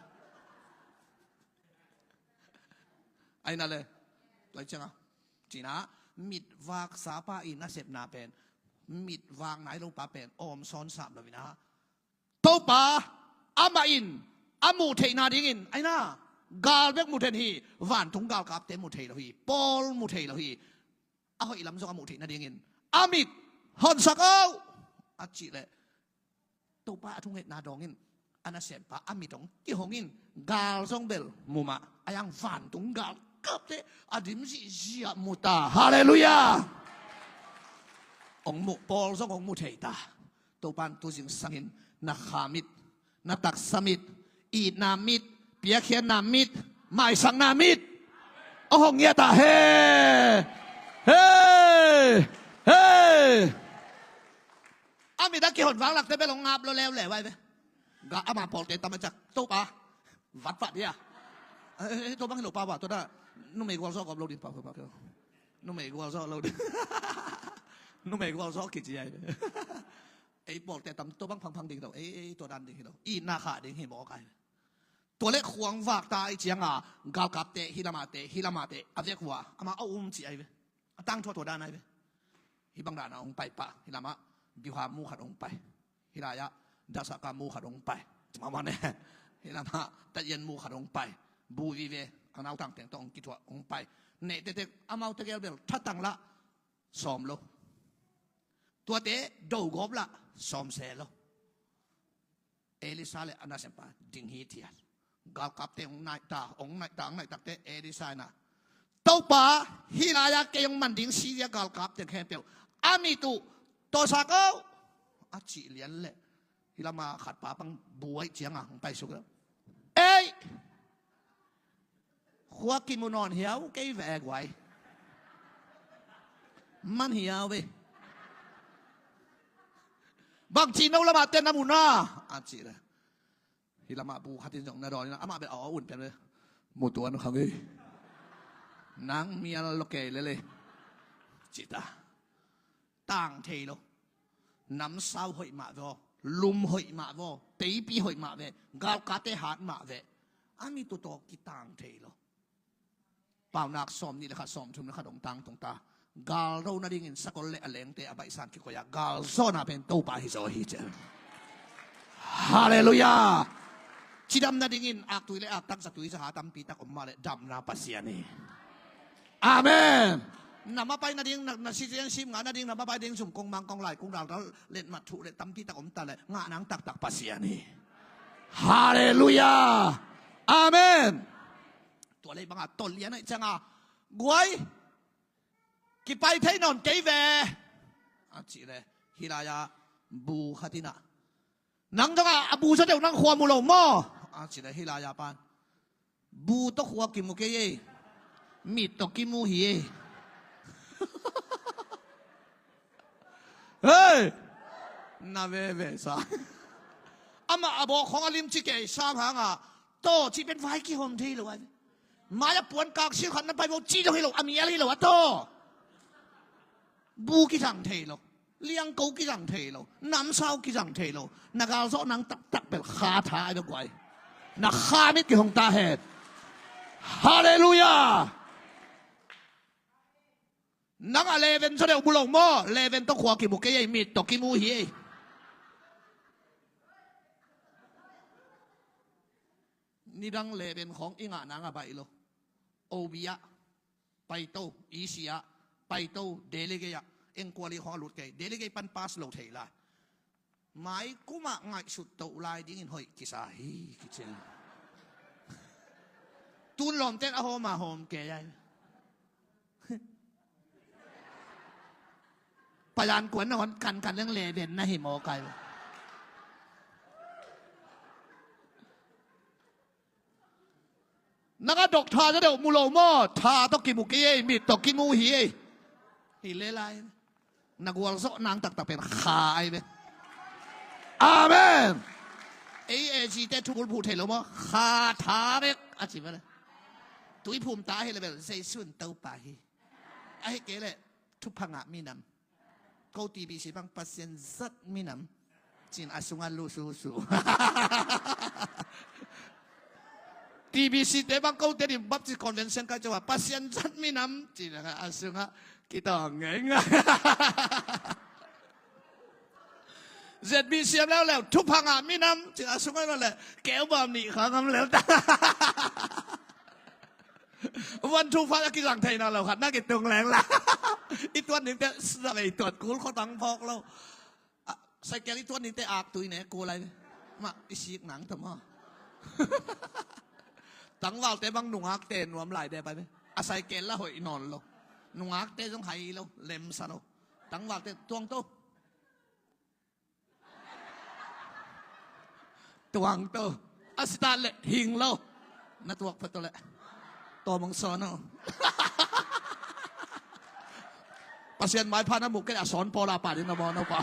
Ai na le. Lai ciang a. Cina, mit vaksa pa i nasepna pen, mit vak nai lo pa pen, awm sawn sam lo ina. Topa, amah in, a muh theihna dingin, aina, gal bek mu then hi, vantung galkapte mu thei lo hi, pawl mu thei lo hi, a hoih lam zong a muh theihna dingin, a mit honsak aw, a cih leh, Topa a thungetna dawngin a nasempa a mit hong kihongin gal zong bel mumah a yang vantung galkapte a dim zihziah mu ta. Halleluiah. Hong muh pawl zong hong mu thei ta. Topa in tuzing sangin na kha mit, na taksa mit, itna mit, piakkhiatna mit, maisakna mit a hong ngiat ah he. He. He. A mit a kihon vanglakte bel hong ngap lo leuleu ai ve. Ga ama pawlte tam a cak Topa vatvat dia. Eh, eh, tua bang hi lo pa ba tua da. Numei gualzawh gawp lo ding pa pa pa. Numei gualzawh lo ding. Numei gualzawh kici ai ve. Ei pawlte tam tua bang phangphang ding hi lo. Ei, ei tua dan ding hi lo. Itna khah ding hi mawk ai ve. Tua le khuang vak ta ai cianga galkapte hi lamate hi lamate a vek hua ama a um ci ai ve. A tangthuah tua dan ai ve. Hih bang dan a hong pai pah hih lamah biuha mu khat hong pai. Hih lai-ah dasaka mu khat hong pai. Mama ne. Hih lamah taiyan mu khat hong pai. Bu vive a nautang teng tawh hong kithuah hong pai. Neh tektek amau tegel bel thatang lah sawm lo. Tuate do gawp lah sawm se lo. Elisa le a nasempa ding hithiat. Galkapte hong naihta hong naihta hong naihtakte Elisa ina Topa hih lai-a kei hong man ding Syria galkapte khempeuh a mit uh tawsak aw a cih lian leh hih lama khatpa pang buai cianga hong paisuk lo. Ei! Khua kimu nawn hiau kei vek uai. Man hiau ve. Bangci no lamah te na mu na a cih le. Lamah bu khat in zong na dawn in amah bel a aw un pian ve. Mutuan khang ei. Nang mial lo kei lele. Cita. Tang thei lo. Namsau hoih mah ve aw. Lum hoih mah ve aw. Teipi hoih mah ve. Galkate hat mah ve. A mi tutaw kitang thei lo. Paunak sawm nih le khat, sawm thum le khat hong tang tung ta. Galdo nadingin sakol le a lengte a baihsan kikoih a galzawhna pen Topa hi zaw hi cian. Halleluiah. Cidam nadingin aktui le aktak zatui zaha tampi tak om mah le damna Pasian hi. Amen. Na mapai nading, na, na citizenship ngah nading, na mapai ding zum kong mang kong lai kong dal dal letmat thuh le tampi tak om ta le ngah nang taktak Pasian hi. Halleluiah. Amen. Tua lei banga tol lian aih cianga guai kipai thei nawn kei ve. A cih le hilai-a bu khat inah nang dongah a bu zaw deuh nang khua mu lo maw? A cih le hilai-a pan bu tawh khua kimu kei ei. Mit tawh kimu hi ei. Hei! Na veve sa. Amah a bawk khong a lim ci kei sam hanga taw ci pen vai kihom thei lo ai. Mai a puan kak siu khat na pai bo ci lo hi lo, a mial hi lo a taw. Bu kizang thei lo. Liangko kizang thei lo. Namsau kizang thei lo. Na galzawh nang taktak bel kha tha ai bel guai. Na kha mit kihong ta hen. Halleluiah. Nang a leven zaw deuh mu lo maw? Leven tawh khua kimu kei ei, mit tawh kimu hi ei. Nidang leven khawng i ngah nang a baih lo. Obi ah paito, isi ah paito, delegate ah engkuali khawng a lut kei, delegate pan pass lo thei lai. Mai kumah ngaihsut toh lai dingin hoih kisa hi kician. Tun lawmten a hawm a hawm kei ai. Payan kuan na hon kankan leng leven na hi maw kai. Nang a dok tha zaw deuh mu lo maw? Tha tawh kimu kei ei, mit tawh kimu hi ei. Hi le lai. Na gualzawh nang taktak pen kha ai ve. Amen. Ei ezite thubul phuh thei lo maw? Kha tha vek a ci ve le. Tuiphum ta hi le bel Jesu in Topa hi. Ahi kei le thupha ngah minam. Ko T B C bang Pasian zat minam cin a sungah lususu. T B C te bang kote ding Baptist Convention kai coba Pasian zat minam cin a sungah kita ngeng. Z B C leuleu thupha ngah minam cin a sungah le keu bam nih kha ngam leu ta. One two five a kizang theihna lo khat na kitung leng la. I tuan dingte sa vei tuat kul khuatang phawk lo. Cycle i tuan dingte aktui ne kul lai. Mah i sik nang ta maw? Tangvalte bang nungakte nuam lai de pai ve. A cycle la hoih nawn lo. Nungakte zong hai lo, lemsa lo. Tangvalte tuang to. Tuang to. A sita le hing lo. Na tuak pha to le. Tawmang sawn o. Pasian maipha na muk kei a sawn pawla pa ding na maw na pa.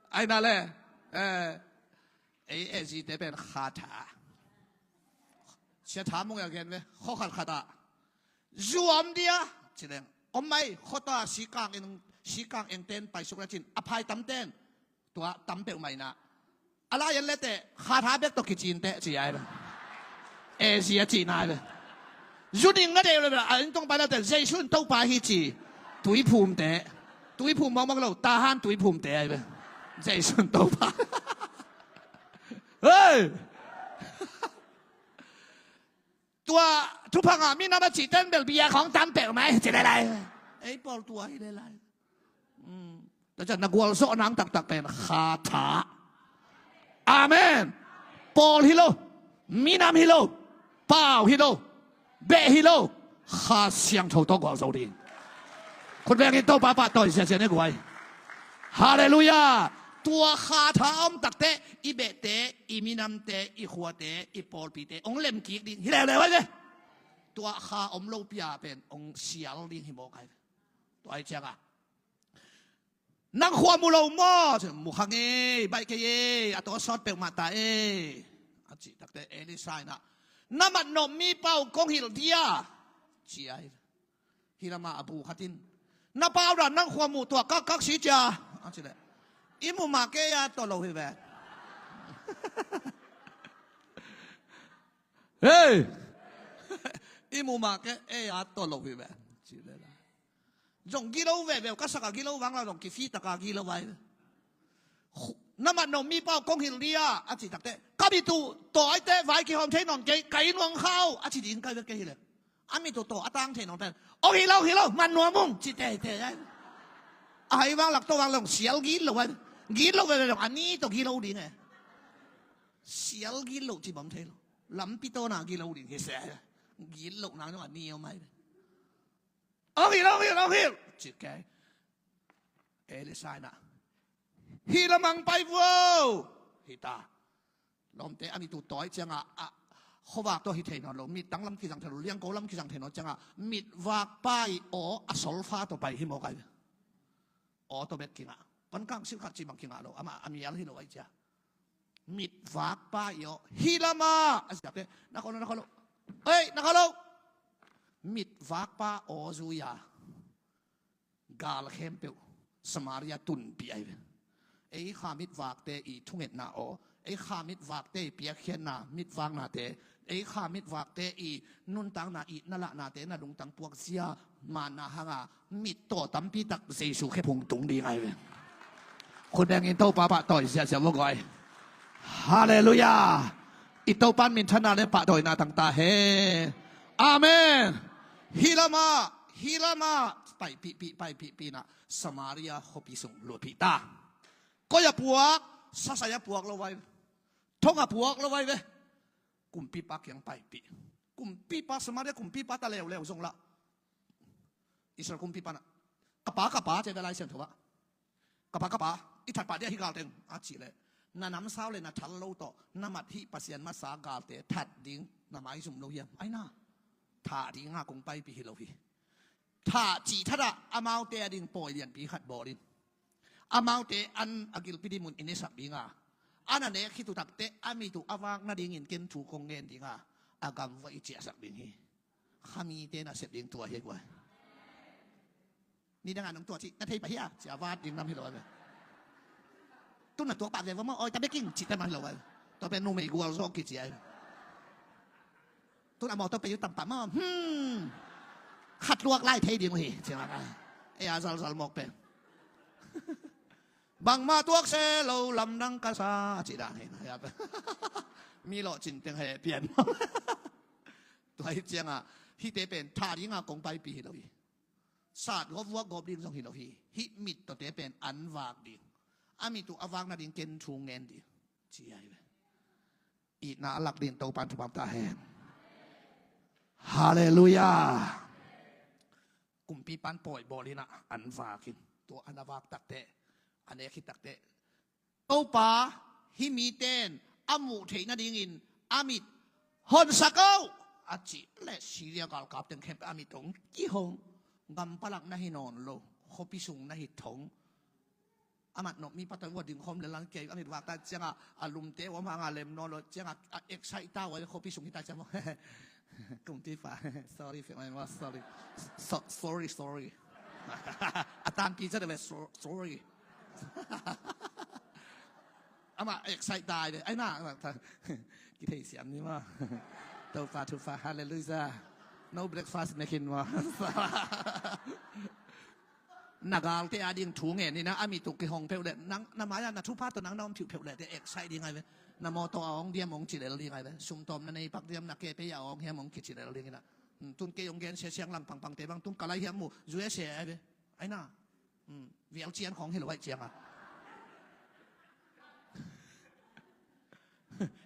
Ai na le. Eh, ei ezite pen kha tha. Sia tha mung a gen ve. Khaw khat khat ah zuam dia ci leng om mai, khuata sikang eng, sikang eng ten paisuk na cin a phai tam ten tua tam peuh mai na. A lai en lete kha tha bek tawh kicin teh ci ai ve. Asia cihna ai ve. Zu ding na deuh le ve a inn tong pai lete Jesu in Topa hi ci. Tuiphum teh. Tuiphum mawkmawk lo, tahan tuiphum teh ai ve. Jesu in Topa. Hei! Tua thupha ngah minam a cihten bel bia khawng tam peuh mai ci le lai. Ei pawl tua hi le lai. Tua ciang na gualzawh nang taktak pen kha tha. Amen. Pawl hi lo, minam hi lo, pau hi lo, beh hi lo, Kha Siangtho tawh gualzo ding. Khut bengin Topa pahtawi ziazia ni guai. Halleluiah. Tua kha tha a om takte i behte, i minamte, i khuate, i pawlpite hong lemkik ding hi leuleu ai ve. Tua kha om lo pia pen hong sial ding hi mawk ai ve. Tua ai cianga Nang khua mu lo maw? Mu kha ngei, baih kei e, a tawh sawt peuhmah ta e, a cih takte Elisha in ah, na matnop mipa uh kong hilh dia, ci ai. Hi lamah a bu khat in, na pau dan nang khua mu tuah kak kak si cia, a cih leh, i mu mah kei a tawh lo hi ve. Hei, i mu mah kei a tawh lo hi ve, ci leh la. Zong gilo veve uh ka sak a, gilo vang la zong kifi taka gilo vai. Na matnop mipa uh kong hilh dia, a cih takte, ka mit uh tawh aite vai kihawm thei nawn kei, ka inn uang kha uh, a ci ding kai ve kei hi le. A mit uh tawh a tang thei nawn pen, ong hilh lo, hilh lo, matnop ung, ci teitei ai. A hai vang lak tawh vang le ong sial gilo ai. Gilo veve le ong a ni tawh gilo ding e. Sial gilo ci bang thei lo. Lampi tawh na gilo ding hi se ai. Gilo nang zong a ni om ai. Ong hilh, ong hilh, ong hilh, ci kei. Elisha in ah, hi lamang pai vuo. Hi ta. Lawmte a mit uh tawh aih ciangah, a, khuavak tawh hi thei nawn lo, mit dang lam kizang thei lo, liangko lam kizang thei nawn ciangah, mit vakpa i aw a solfa tawh pai hi mawk ai. Aw tawh bek kingah. Pankang silh khat ci bang kingah lo, amah a mial hi lo aih cia. Mit vakpa i aw, hi lamah, a siapte, na khaw lo, na khaw lo. Ei, na khaw lo. Mit vakpa aw zui a, gal khempeuh Samaria tunpih ai ve. Ei kha mit vakte i thungetna aw, ei kha mit vakte i piakkhiatna, mit vaknate, ei kha mit vakte i nuntakna i na lahnate na lungtang puak zia, manna hanga mit tawh tampi tak Jesu khephung tung ding ai ve. Khut bengin Topa pahtawi ziahziah vua guai. Halleluiah. I Topan minthanna le pahtawina tangta hen. Amen. Hi lamah, hi lamah paipihpih, paipihpih na Samaria khuapi sung luahpih ta. Koi a puak, sasai a puak lo vai ve. Thong a puak lo vai ve. Kumpipa kiang paipih. Kumpipa, Samaria kumpipa ta leuleu zong lah, Israel kumpipa na, ka pa, ka pa, ci ve Lai Siangtho ah. Ka pa, ka pa, i thatpah dia hi gal teng, a cih leh, na namsau le na thal lo tawh na mat hih Pasian masa galte that ding na maizum lo hiam? Ai na, thah dinga kong paipih hi lo hi. Thah cih thatah amaute a ding pawi lianpi khat bawl in, amaute an a gilpi dinmun i nesak dinga, an a nek khit uh takte a mit uh a vak nadingin ken thu kong ngen dinga, a gam vuah i ciahsak ding hi. Khamite na sep ding tua hi guai. Nidangah nong tua cih na thei pah hia, ci a vat ding nam hi lo ai ve. Tun na tuak pah ve va maw, oi ta beking, cih te mah hi lo ai ve. Tua pen numei gual zawk kici ai ve. Tun a mawtaw pei uh tam pah maw, hmm, khat luak lai thei ding uh hi, ci mah ai. Ei a zalzal mawk pen. Bangmah tuak se lo lamdang ka sa, cih dan hi na. Mi lawh cin teng he pian. Tua hi ciangah hihte pen thah dinga kong paipih hi lo hi. Sat gawp vuak gawp ding zong hi lo hi. Hih mit tawhte pen an vak ding. A mit uh a vak nading ken thu ngen ding, ci ai ve. Itna a lak ding Topan thupha ta hen. Halleluiah. Kumpipan pawi bawl inah an vak in. Tua an a vak takte, a nek hi takte, Topa, hih mite in a muh theih nadingin a mit honsak o, a cih leh Syria galkap teng khempeuh a mit hong kihong. Gampalak na hi nawn lo, khuapi sung na hi thong. A matnop mipa tawh vua dingkhawm le lang kei a mit vak ta ciangah a lumte uam hanga lem nawn lo ciangah a excite ta ua, khuapi sung hi ta ciang maw. Kumpipa, sorry, sorry. So, sorry, sorry. A tangpi ciang ve, so-, sorry. Amah excite dai ve. Ai na, amah ta. Kithei siam ni maw. Topa thupha, halleluiah. No breakfast nekin maw. Na galte a ding thu ngen inah a mit uh kihong peuh leh, nang, na mai-ah na thupha tawh nang na om phiuh peuh leh te excite ding ai ve. Na mawtaw a awng diam hong ci lel ding ai ve. Sumtawm na nei pak diam, na ke pei a awng hiam hong kici lel ding inah. Hmm, tun kei hong gen sia siang lang pangpangte bang tun ka lai hiam mu, U S A ai ve. Ai na. Hmm, vial cian khawng hi lo aih cianga.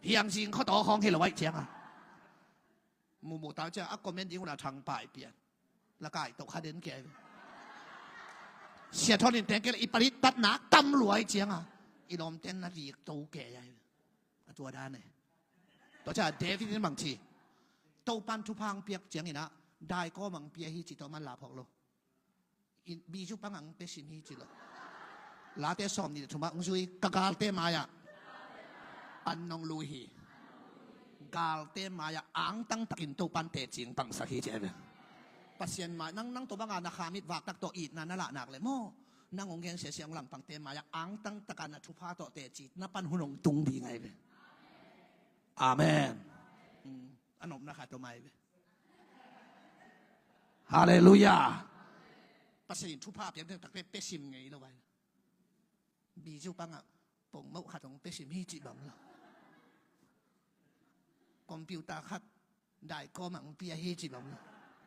Hiang zing khawtaw khawng hi lo aih cianga. Muhmuh tau ciang a comment ding uh la thang pai pian. La kai tawh kha den kei. Sia Thawnin teng kei la i palit tatna tam luai cianga, i lawmten na dik to kei ai. A tua dan e. Tua ciang David in bang ci, Topan thupha ang piak cianginah daikaw mang pia hi ci tawh man la phawk lo. Bizu pang ang pe sin hi ci lo. Late sawm nih le thum ah hong zui, ka galte mai-ah an nong lui hi. Galte mai-ah angtang takin Topa'n teci pangsak hi ci hi ve. Pasian mai, nang, nang tua banga na kha mit vak tak tawh itna na lah nak leh maw, nang hong gensia sia hong langpangte mai-ah angtang takin na thupha tawh teci na pan hun hong tung ding ahi ve. Amen. Hmm. A nopna khat om ahi ve. Halleluiah. Pasian in thupha a piak ding takte pia sim ngei lo ahi ve. Bizu pangah pongmoh khat hong pia sim hi cih bang lo. Computer khat daikawm ah hong pia hi cih bang lo.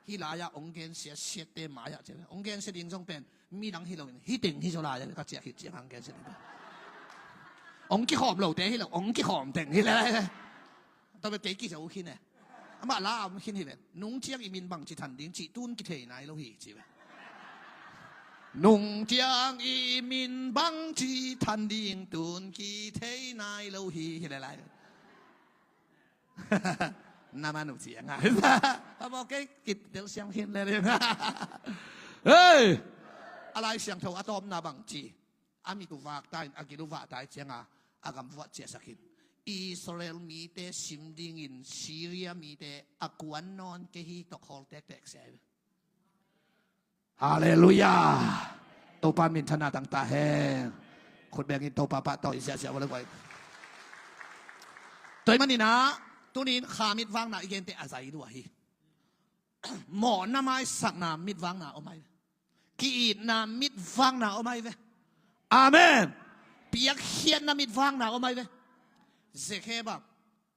Hih lai-ah hong gensia siate mai-ah ci ve. Hong gensia ding zong pen midang hi loin hih teng hi zaw lai-ah ka ciah khit ciangah hong gensia ding pen. Hong kikhawm lote hi lo, hong kikhawm teng hi leh. Tua bek kei kizo khin e. Amah la a om khin hi ve. Nung ciang i min bangci than ding cih tun kithei nai lo hi ci ve. Nung ciang i min bangci than ding tun kithei nai lo hi, hi le lai. Na man uh ci a ngai. A mawk kei kitel siang khin le le. Hei! A Lai Siangtho a tawpna bangci, a mit uh vak ta in, a gil uh vak ta in cianga a gam vuah ciahsak in, Israel mite sim dingin Syria mite a kuan nawn kei hi tawh khawl tektek sia hi. Halleluiah. Topa minthanna tangtak hen. Khut bengin Topa pahtawi ziahziah vua le guai. Tua ahih manin ah, tuni in kha mit vakna i gente a zai lua hi. Mawhna maisakna mit vakna om ahi ve. Ki-itna mit vakna om ahi ve. Amen. Piakkhiatna mit vakna om ahi ve. Zekhe bang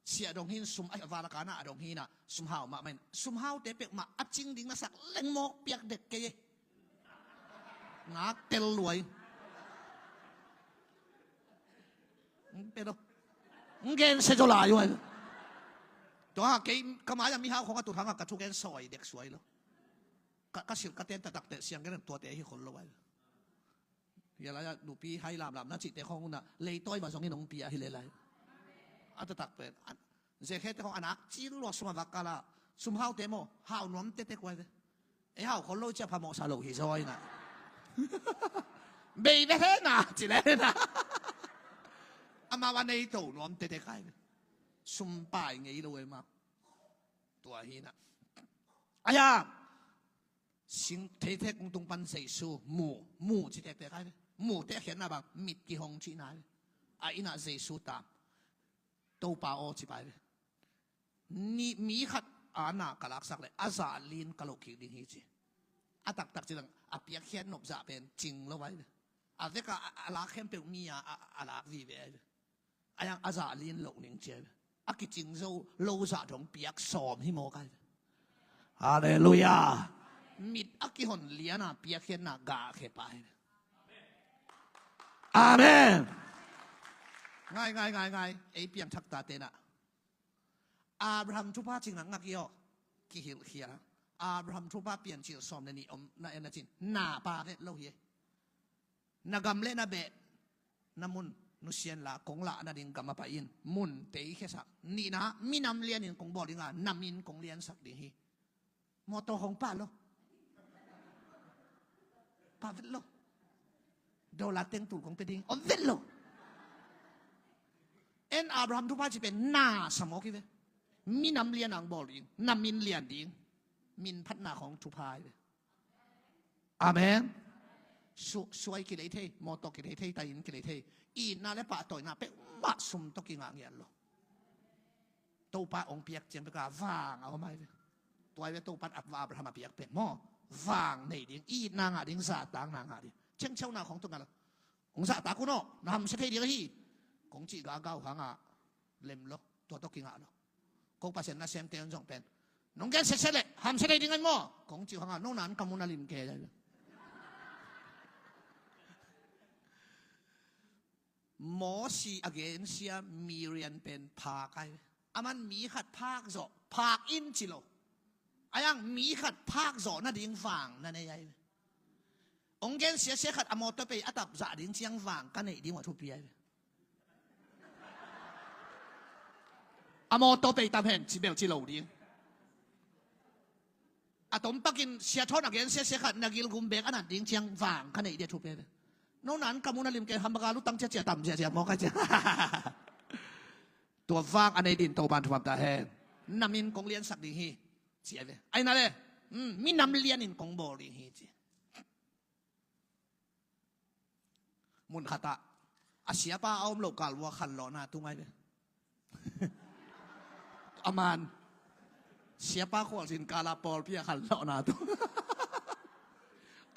siah dong hin sum a val a kana a dong hinah sum hau mahmah in, sum haute peuhmah a cing ding na sak leng mawk piak dek kei e. Ngak tel luai. Ng pe lo. Ng gen se zo lai uai. Tua kei ka mai-ah mihau khong a tut hangah ka thugen sawi dek suai lo. Ka, ka silh ka ten taktak teh siang gen tuate hi khol lo uai. Hia lai-ah nupi hai lamlam na cihte khong unah leitawi mah zongin hong pia hi le lai. A taktak pen. Zekhete khong a nak cil lua sum a vak kala. Sum haute maw, hau nuam tete kuai ve. Ei hau khol lo cia phamawhsa lo hi zaw inah. Bei ve he na, ci le na. Amau a nei to nuam tete kai ve. Sum pai ngei lo e mau. Tua hinah. Aia. Sing theithek tung pan Jesu mu, mu ci tektek ai ve. Mu te a khiatna bang mit kihong cihna ai ve. A innah Jesu tam. Topa aw ci pai ve. Ni mi khat a na ka laksak le a zah lin ka loh kik ding hi ci. A taktak ci dang a piakkhiat nop zah pen cing lo ai ve. A veka a, a lak khempeuh mi a, a, a lak vive ai ve. A yang a zah lin loh ning cia ve. A kicing zo lo zah dong piak sawm hi mawk ai ve. Halleluiah. Mit a kihon liana piakkhiatna gah khe pa ai ve. Amen. Ngai, ngai, ngai, ngai. Ei piangthak tate na. Abraham thupha cing ngakngak i aw. Kihilhkhia. Abraham thupha Piancil sawm le nih om na en na cin. Na pa vet lo hi. Na gam le na beh, na mun nusia inla kong lah nading gam ah pai in, mun tei khiasak. Nihna, minam lianin kong bawl dinga, na min kong liansak ding hi. Mawtaw hong pah lo. Pah vet lo. Dollar teng tul kong pia ding om vet lo. En Abraham thupha ci pen na sa mawk hi ve. Minam lian ang bawl ding, na min lian ding. Min phatna khong thupha hi ve. Amen. Su-, suai kilei thei, mawtaw kilei thei, tai inn kilei thei. Itna le pahtawina peuhmah sum tawh kingah ngiat lo. Topa hong piak ciang peka vang a om ai ve. Tuai ve Topa in Abraham a piak pen maw. Vang nei ding, itna ngah ding, zahtakna ngah ding. Ciangciauna khong tuk ngah lo. Hong zahtak un aw, na hamsia thei ding ahi. Kong cih gagau hanga lem lo, tua tawh kingah lo. Ko Pasian nasemte un zong pen nong gen sese leh hamsia thei ding ahi maw? Kong cih hanga no nan ka mun a lim ke. Mosi a gensia Miriam pen phak ai. Aman mi khat phak zawh, phak in ci lo. Ayang mi khat phak zawh nading vang na nei ai. Hong gensia sia khat a mawtaw pei a tap zah ding ciang vang ka neih ding uh a thupi ai. A mawtaw pei tam hen ci bel ci lo ding. A tompakin sia thawn a gensia sia khat na gilgum bek a nat ding ciang vang ka neih ding a thupi ai. No nan ka mun a lim kei, hamburger lutang ciacia tam ciacia mawk a cia. Tua vang a nei din Topan thupha ta hen. Na min kong liansak ding hi, ci ai ve. Ai na le, mm, minam lianin kong bawl ding hi, ci. Mun khatah a siapa a om loh kal vua khanlawhna tung ai ve. A man siapa khualzin kala pawlpi a khanlawhna tung.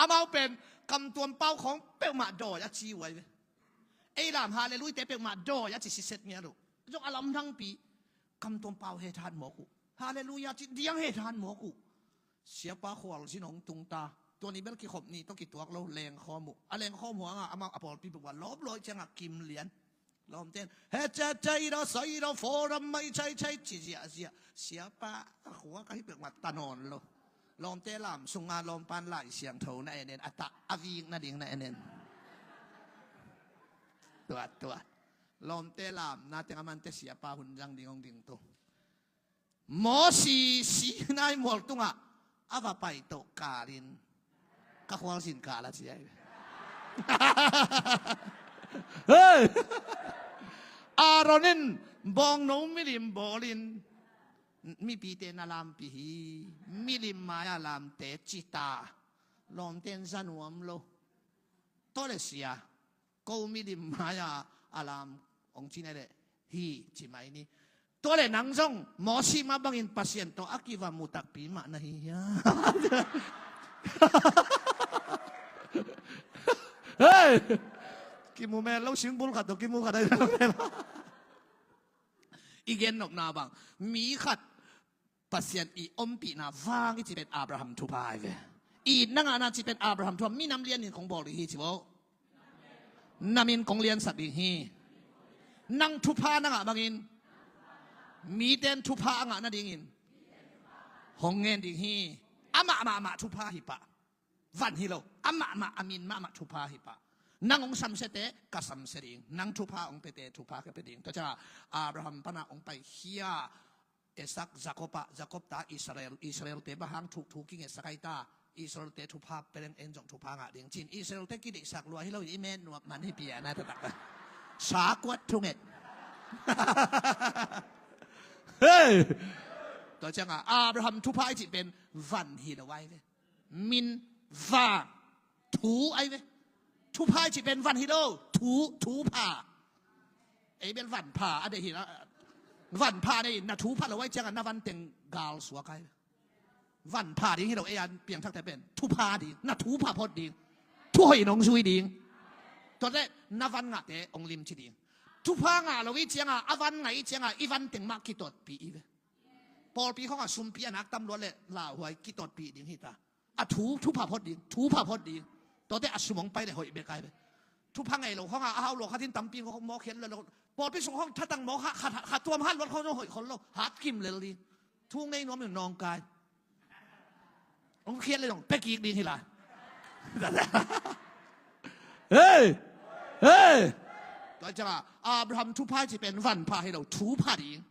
Amau pen kamtuam pau khawng peuhmah dawi a ci uh ai ve. Ei lam halleluite peuhmah dawi a ci siset ngiat uh. Zong a lamdangpi kamtuam pau he than mawk uh. Halleluia ci diang he than mawk uh. Siapa khualzin hong tung ta. Tua ni bel kikhop ni tawh kituak lo, lengkhawm uh. A lengkhawm huangah amah a pawlpi buk a lawp lawi ciangah kim lian. Lawmten he cece i daw sai i daw forum mai cai cai ci ziahziah. Siapa a khua ka hi pek mat ta nawn lo. Lawmte lam sunga lawmpan Lai Siangtho na en en, a tah a vik nading na en en. Tuat tuat. Lawmte lam na teng a mante siapa hun zang ding hong ding tu. Mosi Sinai mual tungah a va pai toh kalin ka khualzin kal a ci ai. Hei! Aaron in bawngno milim bawlin mipite na lampi hi, milim mai-a lamte ci ta. Lawmten za nuam lo. Tua le sia ko milim mai-a a lam hong ci nai leh hi ci mai ni. Tua le nang zong Mosi mah bangin Pasian tawh a kiva mu takpi mah na hi hia? Hei! Kimu mel lo, singbul khat tawh kimu khat ai. I gen nopna bang, mi khat Pasian i ompihna vang i ci pen Abraham thupha ai ve. I na ngahna ci pen Abraham thupha, minam lianin kong bawl ding hi ci bo. Na min kong liansak ding hi. Nang thupha na ngah bangin miten thupha a ngah nadingin hong ngen ding hi. Amah mahmah thupha hi pah. Van hi lo. Amah mah, a min mahmah thupha hi pah. Nang hong samsiate ka samsia ding. Nang thupha hong pete thupha ka pe ding. Tua ciangah Abraham pana hong paikhia Isak, Jakob ah, Jakob ta Israel, Israelte bang hang thuk thu kingetsak ai ta. Israelte thupha peleng en zong thupha ngah ding cin. Israelte kideihsak lua hi lo in i met nuam man hi pia na taktak. Sa kuat thunget. Hei! Tua ciangah Abraham thupha i cih pen van hi lo ai ve. Min vang thu ai ve. Thupha i cih pen van hi lo. Thu, thupha. Ei bel van pha a deih hi la. Van pha nei na thupha lo ai ciangah na van teng gal suak ai ve. Van pha ding hi lo, ei a piangthakte pen thupha ding, na thupha phot ding. Thuhoih nong zui ding. Tuate na van ngahte hong limci ding. Thupha ngah lo i ciangah, a van ngah i ciangah i van teng mah kitotpih i ve. Pawlpi khawngah sumpi a nak tam luat le lauhuai kitotpih ding hi ta. A thu, thupha phot ding, thupha phot ding. Tuate a sum hong pai le hoih bek ai ve. Thupha ngei lo khawngah a hau lo khatin tampi mawk khiat lo. Pawlpi sung khawng thatang mawk kha, kha, kha tuam hat luat khawng zong hoih khol lo. Hat kim lel ding. Thu ngei nuam in nawngkai. Hong khiat le dong pekik ding hi lai. Hei! Hei! Tua ciangah Abraham thupha i cih pen van pha hi lo, thupha ding.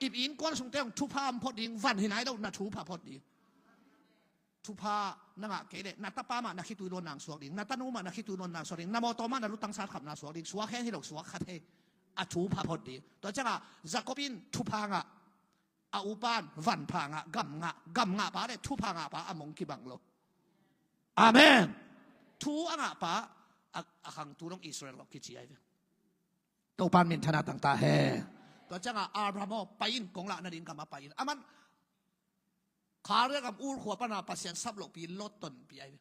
Ip innkuan sungte hong thupha om phot ding, van hi nai lo, na thupha phot ding. Thupha na ngah kei leh na tapa mah na khitui luan nang suak ding, na tanu mah na khitui luan nang suak ding, na mawtaw mah na lutang sat khapna suak ding, suak hen hi lo, suak khat hei. A thupha phot ding. Tua ciangah Jakob in thupha ngah. A upan vanpha ngah, gam ngah, gam ngah pa le thupha ngah pa a mong kibang lo. Amen. Thu a ngah pa a, a khangtu dong Israel lo kici ai ve. Topan minthanna tangta he. Tua ciangah Abraham aw, pai in, kong lah nading gam a pai in. Aman Khaldia gam Ur khua pana Pasian sap lohpi Lot tonpih ai ve.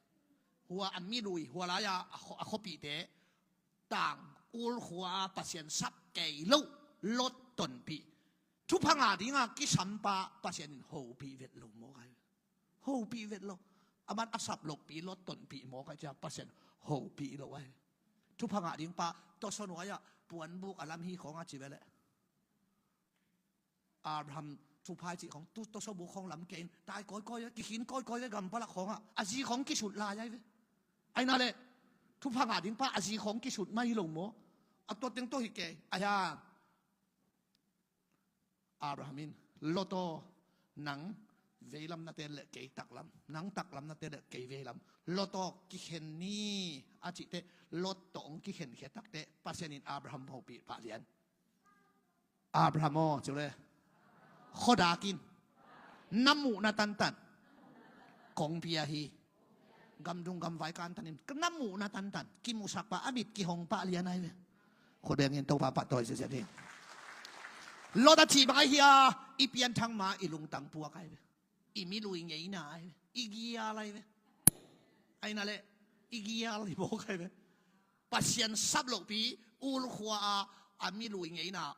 Hua a milui, hua lai-a a khuapihte tang Ur khua a Pasian sap kei lo Lot tonpih. Thupha ngah dinga kisampa Pasian in hopih vet lo mawk ai. Hopih vet lo. Aman a sap lohpi Lot tonpih mawk ai cia Pasian hopih lo ai. Thupha ngah dingpa tawsaw nuai-ah puanbuk a lam hi khawng a ci veleh. Abraham thupha i cih khawng tu tawsaw buk khawng lam kei in tai kawikawi a, kikhin kawikawi a, gam palak khawngah a zi khawng kisut lai ai ve. Aina le thupha ngah dingpa a zi khawng kisut mai hi lo maw? A tua teng tawh hi kei ai ha. Abraham in Lot aw, nang veilam na ten le kei taklam, nang taklam na ten le kei veilam. Lot aw, kikhen ni a cihteh Lot tawh hong kikhenkhia takteh Pasian in Abraham hopih pah lian. Abraham aw, ci uh le, khuadak in, na muhna tantan kong pia hi. Gamdung gamvai kantan in na muhna tantan kimusak pah, a mit kihong pah lian ahi ve. Khut beng in Topa pahtawi ziazia ding. Lot a cih bang ahi a, i pianthak ma i lungtang puak ahi ve. I milui ngeina ahi ve. I gial ahi ve. Ahi na le, i gial hi mawk ahi ve. Pasian sap lohpi, ulkhua a, a milui ngeina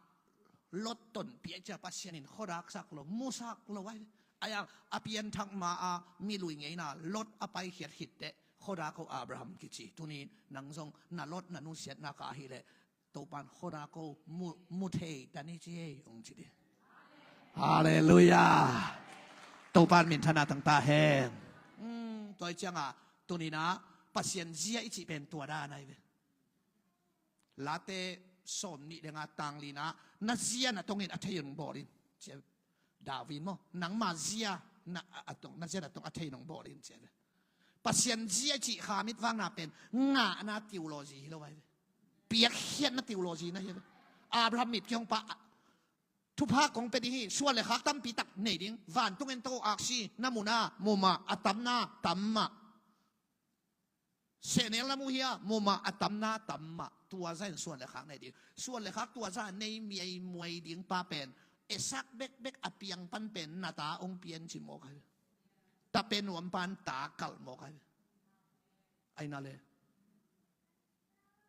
Lot tonpih ahi cia Pasian in khuadak sak lo, musak lo ahi ve. Ahi a, a pianthak ma a milui ngeina Lot a paikhiat khitteh khuadak ko Abraham kici. Tuni nang zong na Lot na nusiatna ka ahileh Topan khuadak ko mu, mu thei ta ni ci ei, hong ci ding. Halleluiah. Topan minthanna tangta hen. Hmm, tua i cianga tuninah Pasian zia i cih pen tua dan ahi ve. Late sawm nih le nga tang lina, na zia na tongin a thei hong bawl in. Cia David maw, nangma zia na, a, a tong, na zia na tong a thei hong bawl in cia ve. Pasian zia i cih kha mit vakna pen ngahna theology hi lo ahi ve. Piakkhiatna theology na hi ve. Abraham mit kihong pah, thupha kong pia ding hi, suan le khak tampi tak nei ding. Vantung en to aksi, na muna mumah, a tamna tam mah. Sehnel na mu hia, mumah, a tamna tam mah. Tua zahin suan le khak nei ding. Suan le khak tua zahin nei miaimuai ding pa pen, Isak bekbek a piang pan pen na ta hong pian ci mawk ahi ve. Ta pia nuam pan ta kalh mawk ahi ve. Ahi na le,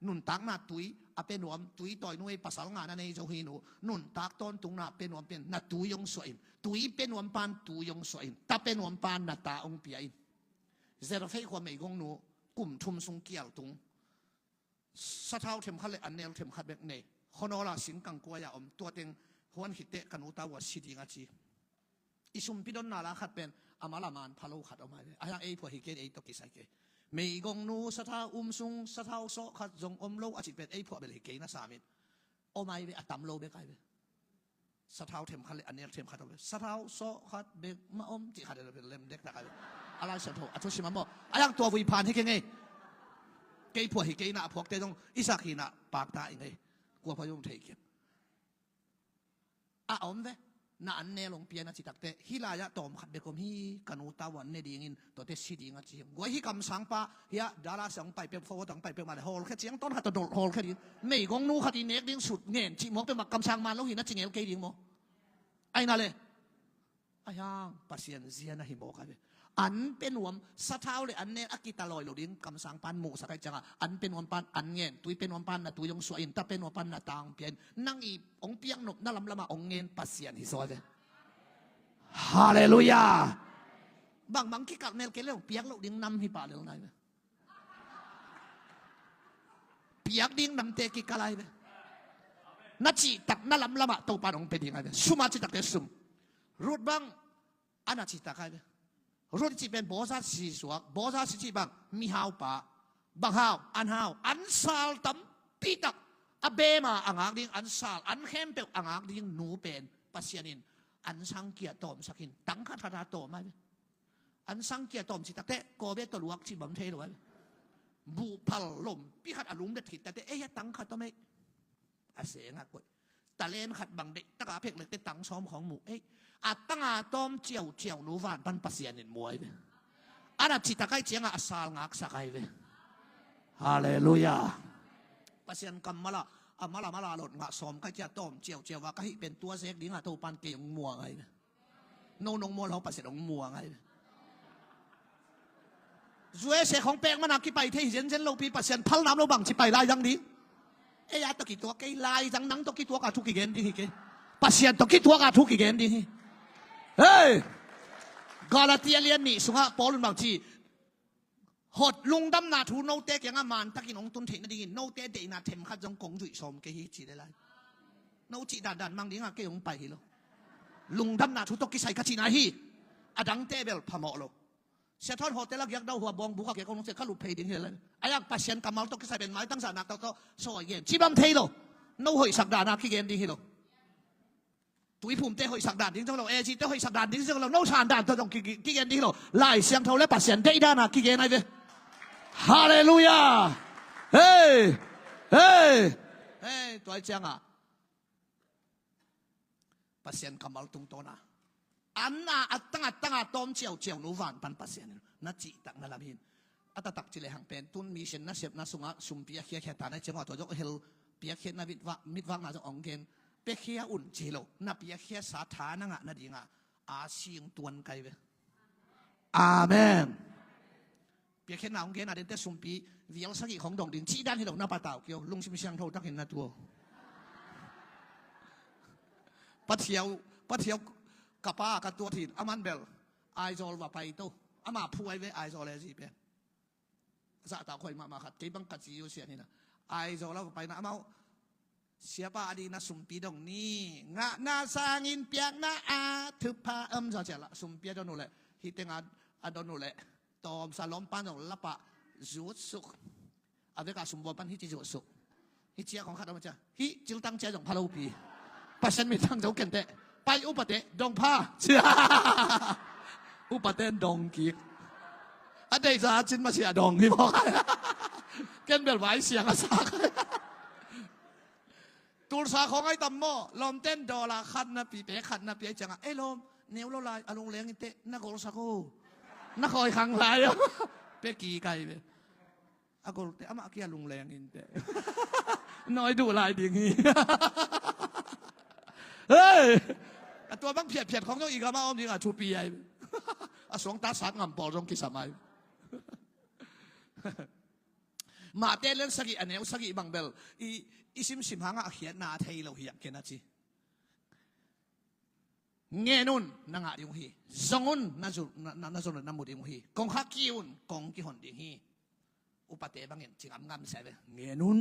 nuntakna tui a pia nuam, tui tawi nuai pasal ngahna nei zo hi nu. Nuntak tawntungna pia nuam pen na tui hong suah in, tui pia nuam pan tui hong suah in, ta pia nuam pan na ta hong pia in. Zarephath khua meigongnu kum thum sung kial tung. Sathau themkhat le annel themkhat bek nei. Khuanawl a singkang kuai a om, tua teng huan khitteh ka nu ta uh a si ding a ci. I sumpi donna la khat pen a mal a man pha lo khat om ahi ve. A hiang ei phuah hi kei, ei tawh kisai kei. Meigongnu sathau um sung sathau sawh khat zong om lo a cih pen ei phuah bel hi kei na sam in. Om ahi ve, a tam lo bek ahi ve. Sathau themkhat le annel themkhat om ve. Sathau sawh khat bek mah om cih khat le lem dektak ahi ve. A Lai Siangtho a thusim a maw, a hiang tua vui phan hi kei ngei. Kei phuah hi kei na, a phuakte zong i sak hi na, pakta i ngei. Kua pha zong thei kiam. A om ve. Na annel hong pia na ci takteh, hih lai-ah tawmkhat bek om hi, ka nu ta uh an ne dingin, tuate si ding a ci hi. Guai, hih kamsangpa hiah Dallas ah hong pai peuh, Fort Worth ah hong pai peuhmah le hawlkhia ciang, tawn khat tawh dolh hawlkhia ding. Meigongnu khat i nek ding sut ngen cih mawk peuhmah kamsang man lo hi na ci ngel kei ding maw? Ahi na le, a hiang Pasian zia na hi mawk ahi ve. An pia nuam, sathau le annel a kita lawi lo ding kamsangpan muhsak ahi cianga, an pia nuam pan an ngen, tui pia nuam pan na tui hong suah in, ta pia nuam pan na ta hong pia in. Nang i hong piak nopna lamlamah hong ngen Pasian hi zaw ve. Halleluiah. Bangbang kikalh mel kei le hong piak loh ding nam hi pah lel nai ve. Piak ding namte kikal ahi ve. Na cihtak na lamlamah Topan hong pia ding ahi ve. Sum a cihtakte sum. Ruth bang a na cihtak ahi ve. Ruth i cih pen Boaz si suak. Boaz i cih bang mihaupa. Bang hau, an hau, an sal tampitak. A bema a ngak ding, an sal, an khempeuh a ngak ding nu pen Pasian in an sangkia tawmsakin tang khat khat a tawm ahi ve. An sangkia tawm cih takteh kawbe tawh luak cih bang thei lo ahi ve. Buhphal lompi khat a lum det khit takteh, ei, a tang khat tawm ei. A seng a koih. Talent khat bang deih taka phek lekte tang sawm khawng mu ei. A tanga tawm ciauciau nu van pan Pasian in mu ahi ve. A na cihtak ahi cianga a sal ngaksak ahi ve. Halleluiah. Pasian kammal ah a mala mala lot ngah sawm kai cia tawm ciauciau a ka hih pen tua zek dinga Topan kei hong muang ahi ve. No nong mual hau Pasian hong muang ahi ve. U S A khong pek mana kipai thei hi zenzen lopi, Pasian phalnam lo bangci pai lai zang ding. Ei a tawh kituak kei, lai zang nang tawh kituak a thu kigen ding hi kei. Pasian tawh kituak a thu kigen ding hi. Hei! Galatia lian nih sungah Paul in bangci, hot lungdamna thu note kiangah mantakin hong tun theih nadingin note deihna themkhat zong kong zuih sawm kei hi ci le lai. No cih dandan mang dingah kei hong pai hi lo. Lungdamna thu tawh kisai ka cihna hi. A dangte bel phamawh lo. Sia Thawn hotel a giak dau hua bawng buk a giak hong sia ka lup phei ding hi lai. A yak Pasian kammal tawh kisai pen maitang zahnak tawh tawh sawi gen ci bang thei lo. No hoihsak dana kigen ding hi lo. Tuiphumte hoihsak dan ding zong lo, A C te hoihsak dan ding zong lo, no san dan tawh zong ki, ki, kigen ding hi lo. Lai Siangtho le Pasian deih dana kigen ahi ve. Halleluiah. Hei! Hei! Hei, tua ciangah Pasian kammal tungtawna, an a, a tanga tanga tawm ciauciau nu van pan Pasian in na cihtak na lam hin. A taktak ci lehang pen tun mission na sepna sungah sumpi a khiakhia ta na ciangah tua zong hel piakkhiatna mitvak, mitvakna zong ong gen. Piakhia un ci lo, na piakhia sa tha na ngah nadingah a sing tuan kai ve. Amen. Piakhia na ong gen a dente sumpi vial sagih khong dong ding cih dan hi lo, na patau kio, lungsim siangtho takin na tuo. Pathiau, pathiau ka pa ka tuat hin, aman bel Aizawl va pai to, ama phuai ve Aizawl e zi pen. Zahtak huai mahmah khat, kei bang ka ci uh sian hina. Aizawl a va paina amau, siapa a dina sumpi dong ni, ngahna sangin piakna a thupha om zaw ciala, sumpi a don uh leh, hih tenga a don uh leh, tawmsa lawmpan zong lapah zutsuk. A veka sumbual pan hih ci zutsuk. Hih cia kong khat om a cia, hih ciltang cia zong phalopi. Pasian min tang zo kenteh. Pai upate dong pha cia. Upate dong kik. A deihza cin masia dong hi maw. Ken bel vai siang a sak. Tulsa khawng ai tam maw, lawmten dollar khat napi, pe khat napi ai cianga, ei lawm, neu lo lai, a lungleng inteh, na golsak o. Na khawi khang lai o. Pe ki kai ve. A golte amah kia lungleng inteh. Nawi duh lai ding hi. Hei! A tua bang phiatphiat khawng zong i gama om ding a thupi ai. A suangta sat ngam pawl zong kisam ai. Mate lian sagih a neu sagih bang bel i, i simsim hangah a khiatna a thei lo hiam ken a ci. Ngen un, na ngah ding uh hi. Zong un, na zu-, na, na, na zon un na mu ding uh hi. Kongkhak ki un, kong kihon ding hi. Upate bangin ci ngamngam sia ve. Ngen un,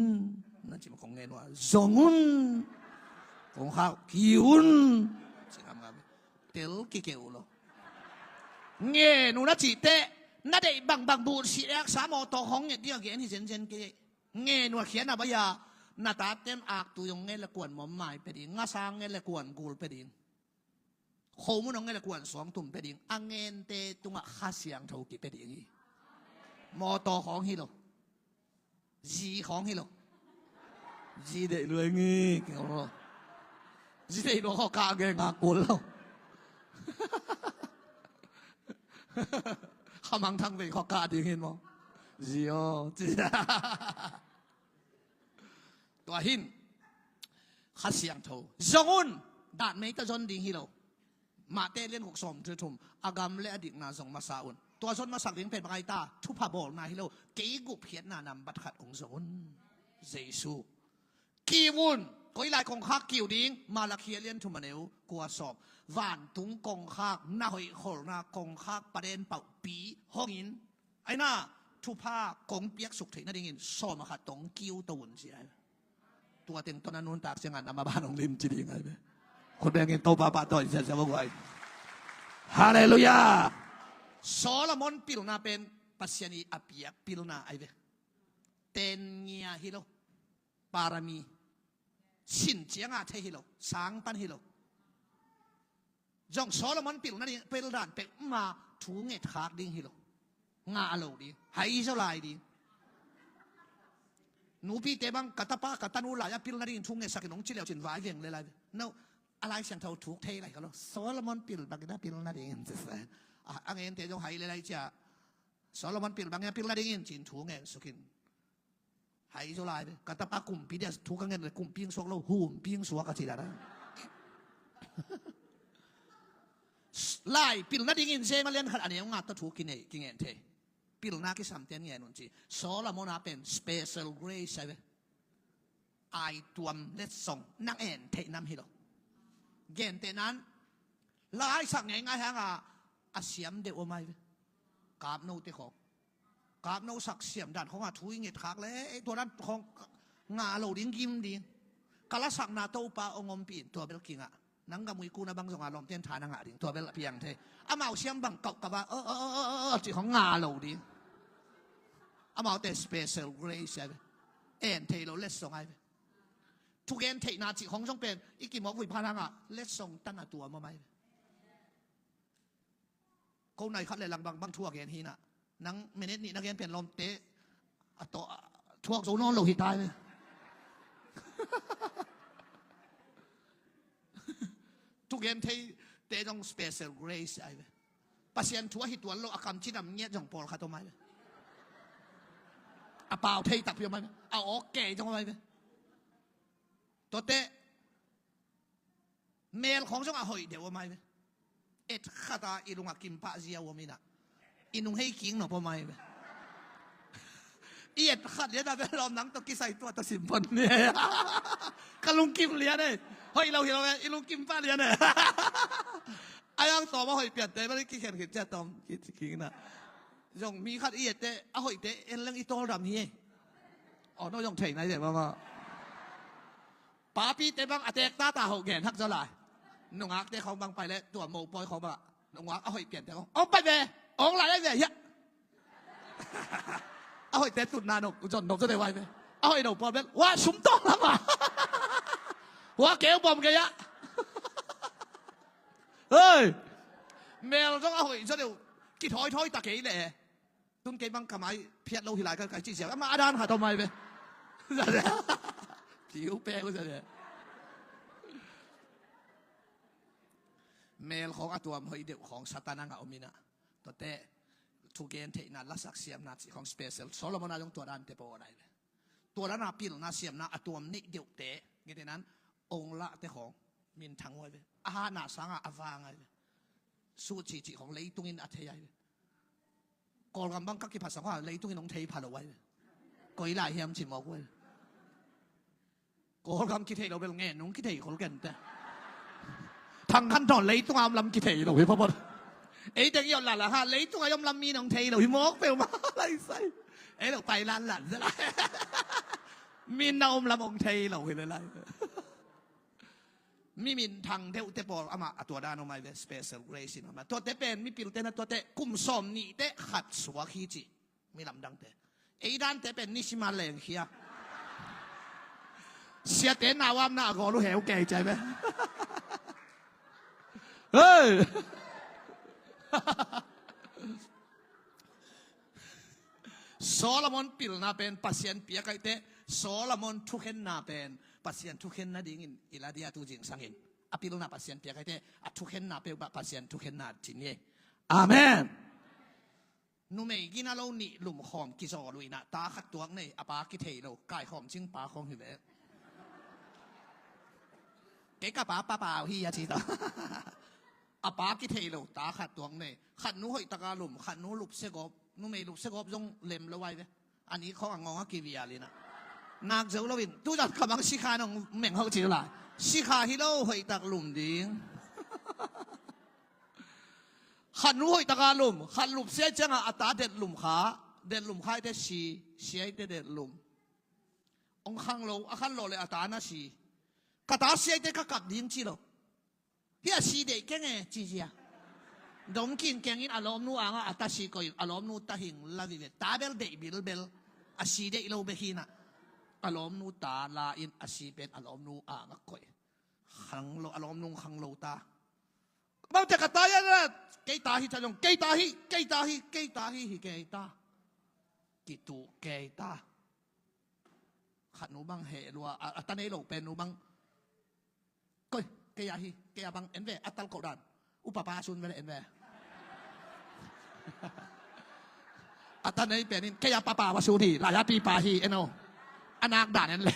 na ci ma kong ngen uh a. Zong un, kongkhak ki un, ci ngamngam ve. Tel kikeu lo. Ngen un a cih teh, na deih bangbang buh siak sa mawtaw khawng nget ding a gen hi zenzen kei. Ngen uh a khian a bai-a, na taten aktu zong nget le kuan mawmmai pe ding, ngasang nget le kuan gul pe ding. Khomun hong nget le kuan suangtum pe ding, a ngente tungah Kha Siangtho kipe ding hi. Mawtaw khawng hi lo. Zi khawng hi lo. Zi deih luai ngi, keng lo. Zi deih luai khawng kah nge ngak kul lo. Khamang thang vei khawng kah ding hin maw. Zi aw. Tua hin Kha Siangtho zong un, dan mei ta zon ding hi lo. Mate lian guk sawm thum, a gam le a dikna zong masa un. Tua zon masak ding pen bang ai ta, thupha bawlna hi lo. Kei gupkhiatna nambat khat ong zong un. Jesu. Kiu un, koi lai kongkhak kiu ding, Malakhia lian thum a neu kua sawm. Vantung kongkhak, na hoih kholna kongkhak, paden pauhpi hongin. Aina, thupha kong piaksuk theih nadingin sawm a khat tong kiu to un ci ai. Tua teng tawh na nuntak ciangin a maban hong lim ci ding ai ve. Khut bengin Topa pahtawi ziazia va guai. Halleluiah. Solomon pilna pen Pasian i a piak pilna ai ve. Ten ngia hi lo. Parami. Sin cianga thei hi lo. Sang pan hi lo. Zong Solomon pilna ding, pil dan pek ma thu nget khak ding hi lo. Ngah lo ding. Hai zo lai ding. Nupite bang ka tapa ka tanu lai a pilna ding thu ngetsak in hong ci leu cin vai veng le lai. No, a Lai Siangtho thuk thei lai ka lo. Solomon pil bangin a pilna ding in ci sa. A, a ngente zong hai le lai cia. Solomon pil bangin a pilna ding in cin thu ngetsukin. Hai zo lai ve. Ka tapa kumpi dia thu ka ngen le kumpi ing suak lo, humpi ing suak a ci dan a. Lai pilna dingin Jeremiah lian khat a neu nga tawh thu kinei, kingen thei. Pilna kisamte ngen un ci. Solomon a pen special grace ai ve. Ai tuam letsong nang en theih nam hi lo. Gente nan lai sak ngeingai hanga a siam deuh om ai ve. Kapnote khawng. Kapno sak siam dan khawngah thu i nget khak le, eh, tua dan khawng ngah lo ding gim ding. Ka lasakna Topa hong ompih in tua bel kingah. Nang gamui kuna bang zongah lawmten tha na ngah ding tua bel a piang thei. Amau siam bang kauh kaba, oh, oh, oh, oh, oh, cih khawng ngah lo ding. Amaute special grace ai ve. En thei lo letsong ai ve. Thugen theihna cih khawng zong pen i kimawk vui phan hangah letsong tana tua mawmai ve. Ko nai khat le lang bang, bang thu a gen hinah. Nang minute nih na gen pen lawmte a tawh, a, Thuak zo nawn lo hi tai ve. Thugen thei te zong special grace ai ve. Pasian thu a hi tuan lo a kam cidam ngiat zong pawlkhat om ai ve. A pau thei takpi om ai ve. A awk kei zong om ai ve. Tuate mel khawng zong a hoih deuh om ai ve. Et khat a i lung a kim pah zia om inah i nung hei king nop om ai ve. I et khat lian a ve lawm nang tawh kisai tua tawh simpon ni. Ka lungkim lian e. Hoih lo hi lo e, i lungkim pah lian e. A yang tawm a hoih piante bel i kikhen khit cia tawm kici king inah. Zong mi khat i ette a hoihte en leng i tawldam hi e. Aw no zong thei nai ve mama. Papite bang a tek tata hoh gen hak zaw lai. Nungakte khawng bang pai le tua mopawi khawng bang nungak a hoih piante khawng ong pai ve. Ong lai ai ve hiah. A hoihte tutna nop zon nop zaw deuh ai ve. A hoih no pawl bel hua sum tawng lama. Hua keu bawm gei ah. Hei. Mel zong a hoih zaw deuh. Kithawithawi ta kei le. Tun kei bang ka mai phiat lo hi lai ka kai cih sia ama a dan khat om ai ve. Piu pe uh zia. Mel khawng a tuam hoih deuh khawng Satan a ngah om inah. Tuate thugen theihna lasak siamna cih khawng special Solomon a zong tua dante pawl ai ve. Tua dana pilna siamna a tuam neih deuhte ngetenan ong lahte khawng minthang uh ai ve. A hahna sanga a vang ai ve. Suhci cih khawng leitungin a thei ai ve. Kawlgam bang ka kiphasak hua leitungin hong thei pha lo ai ve. Koi lai hiam ci mawk uh ai ve. Kawlgam kithei lo bel ngen nung kithei khol kente. Thang khan thawn leitunga om lam kithei lo hi phapot. Ei teng i om lala ha leitunga i om lam mi nong thei lo hi mawk peuhmah lai sai. Ei lo pai lan lan zia lai. Min na om lam hong thei lo hi le lai. Mi minthang deuhte pawl amah a tua dan om ai ve special grace in amah tuate pen mipilte na tuate kum sawm nihte khat suak hi ci. Mi lamdangte ei dante pen nisima lengkhia. Siate nauamna a gawl uh heu kei cai ve. Hei. Solomon pilna pen Pasian piak aite Solomon thukhenna pen Pasian thukhenna dingin i la dia tu zingsangin a pilna Pasian piak aite a thukhenna peuh bah Pasian thukhenna cin hi. Amen. Numei gina lo nih lumkhawm kizawl uh inah ta khat tuak nei a pa kithei lo kaikhawm cing pa khawng hi ve. Kei ka pa papau hi a ci ta. A pa kithei lo ta khat tuak nei khat nu hoihtaka lum khat nu lupsia gawp numei lupsia gawp zong lem lo ai ve. A nih khawng a ngawng a kivial inah nak zo loin tuzan khamang sikha nong meng hoh ci lai sikha hi lo hoihtak lum ding. Khat nu hoihtaka lum khat lup siai cianga a ta detlum kha detlum khaite si siaite detlum. Ong khang lo a khan lawh le a ta na si ka ta siaite ka kap ding ci lo. Hi a si deih keng e ci zia. Dongkin kengin a lawmnu anga a ta si koih a lawmnu ta hing la vive ta bel deih bilbel a si deih lo bek hinah a lawmnu ta la in a si pen a lawmnu anga koih. Khang lo a lawmnu khang lo ta. Bangte ka ta ia na kei ta hi ca zong kei ta hi kei ta hi kei ta hi hi kei ta. Kitu kei ta. Khat nu bang heh lua a ta nei lo pen nu bang. Koi kei a hi kei a bang en ve a tal ko dan. Upa pa sun ve le en ve. A ta nei penin kei a papa va sun hi lai a pipa hi en o. A nak dan en le.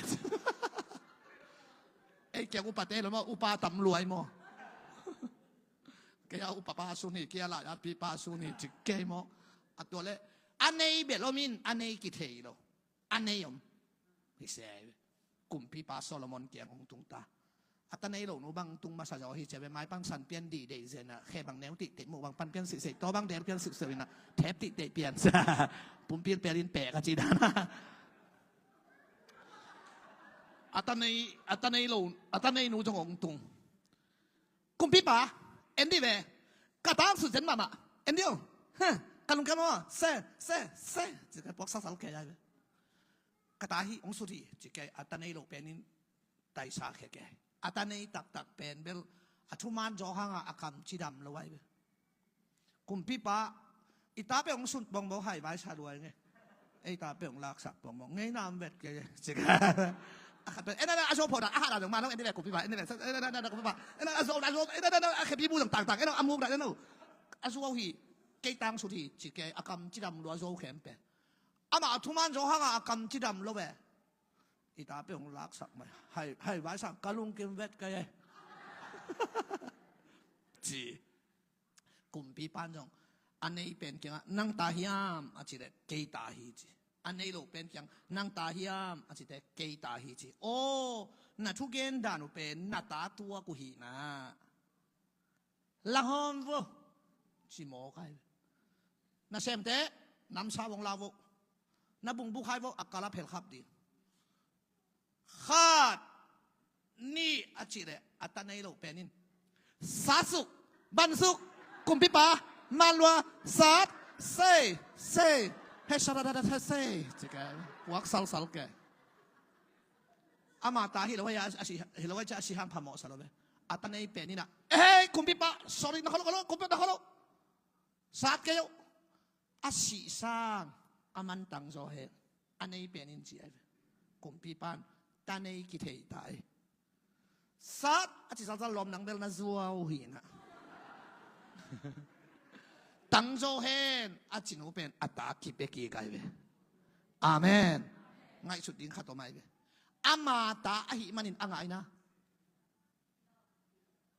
Ei kei upa te lo maw upa tam luai maw. Kei a upa pa sun hi kei a lai a pipa sun hi ci kei maw. A tua le a nei bel om in a nei kithei lo. A nei om hi se. Kumpipa Solomon kiang hong tung ta. A ta nei lo nu bang tung masa zaw hi cia ve mai pang san pian dih deih zen a khe bang neu tih teh mu bang pan pian sih sei taw bang del pian sih sei na thep tih teh pian sa. Pumpil pian in pek a ci dan a. A ta nei a ta nei lo a ta nei nu zong hong tung. Kumpipa en dih ve. Ka tang sut zen mahmah en dih o. Ka lungkiam aw se se se ci ka puak sasal kei ai ve. Ka ta hi hong sut hi ci kei a ta nei lo penin taisa khia kei. A ta nei taktak pen bel a thuman zaw hanga a kam cidam lo ai ve. Kumpipa i ta pe hong sut bongbo hai vai sa luai nge. Ei ta peuh laksak pongmong ngei nam vet kei. Cik a khat peuh ena a zo pho dan a hah dan zong ma nong en dih ve kumpipa en dih ve ena a zo dan zo ena a khepi bu zong tangtang ena a muk dan ena a zo hi. Kei tang sut hi ci kei a kam cidam lua zo khempeuh. Amah a thuman zo hanga a kam cidam lo ve. I ta peuh laksak mai hai hai vai sang ka lungkim vet kei. Ci. Kumpipan zong a nei pen kiangah nang ta hiam a ci leh kei ta hi ci. A nei lo pen kiang nang ta hiam a ci leh kei ta hi ci. Aw na thugen dan uh pen na ta tuak uh hi na. Lahawm vo ci mawk ai. Na semte namsa vong la vo. Na bungbu khai vo a kala phelkhap ding. Khat nih a cih leh a ta nei lo pen in satsuk bansuk kumpipa manlua sat sei sei hei saradadat hei sei cike puak salsal ke. Ama ta hi lo hei a si hi lo hei cia a si hang phamawh sa lo ve. A ta nei pen in a hei kumpipa sorry na kholo kholo kumpipa na kholo. Sat kei uh a sih sang a mantang zaw he a nei pen in ci ai ve. Kumpipan ta nei kithei ta ai. Sat a ci salsal lawm nang bel na zuau hi na. Tang zaw hen a cinu pen a ta kipia kik ai ve. Amen. Ngaihsut ding khat om ai ve. Ama ta ahi manin a ngaina.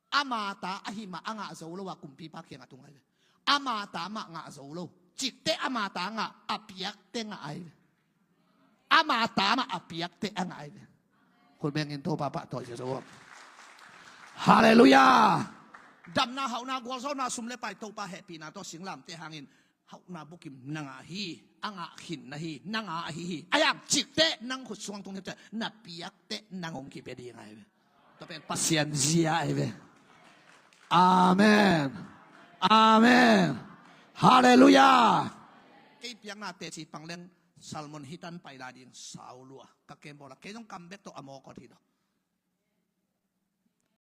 Ama ta ahi mah a ngah zo lo a kumpipa kiangah tung ai ve. Ama ta mah ngah zo lo. Cikte ama ta ngah a piakte ngah ai ve. Ama ta mah a piakte a ngah ai ve. Khut bengin Topa pahtawi zo. Halleluiah. Damna hauhna gualzawhna sum le pai Topa hehpihna tawh singlamte hangin hauhna bukim na ngah hi. A ngah khin na hi na ngah ahi hi. A yang cikte nang khut suang tung hete na piakte nang hong kipia ding ai ve. Tua pen Pasian zia ai ve. Amen. Amen. Halleluiah. Kei piakna teci pangleng salmon hitan paila ding saulua ka kembawla kei zong kambek tawh a mawkawt hi lo.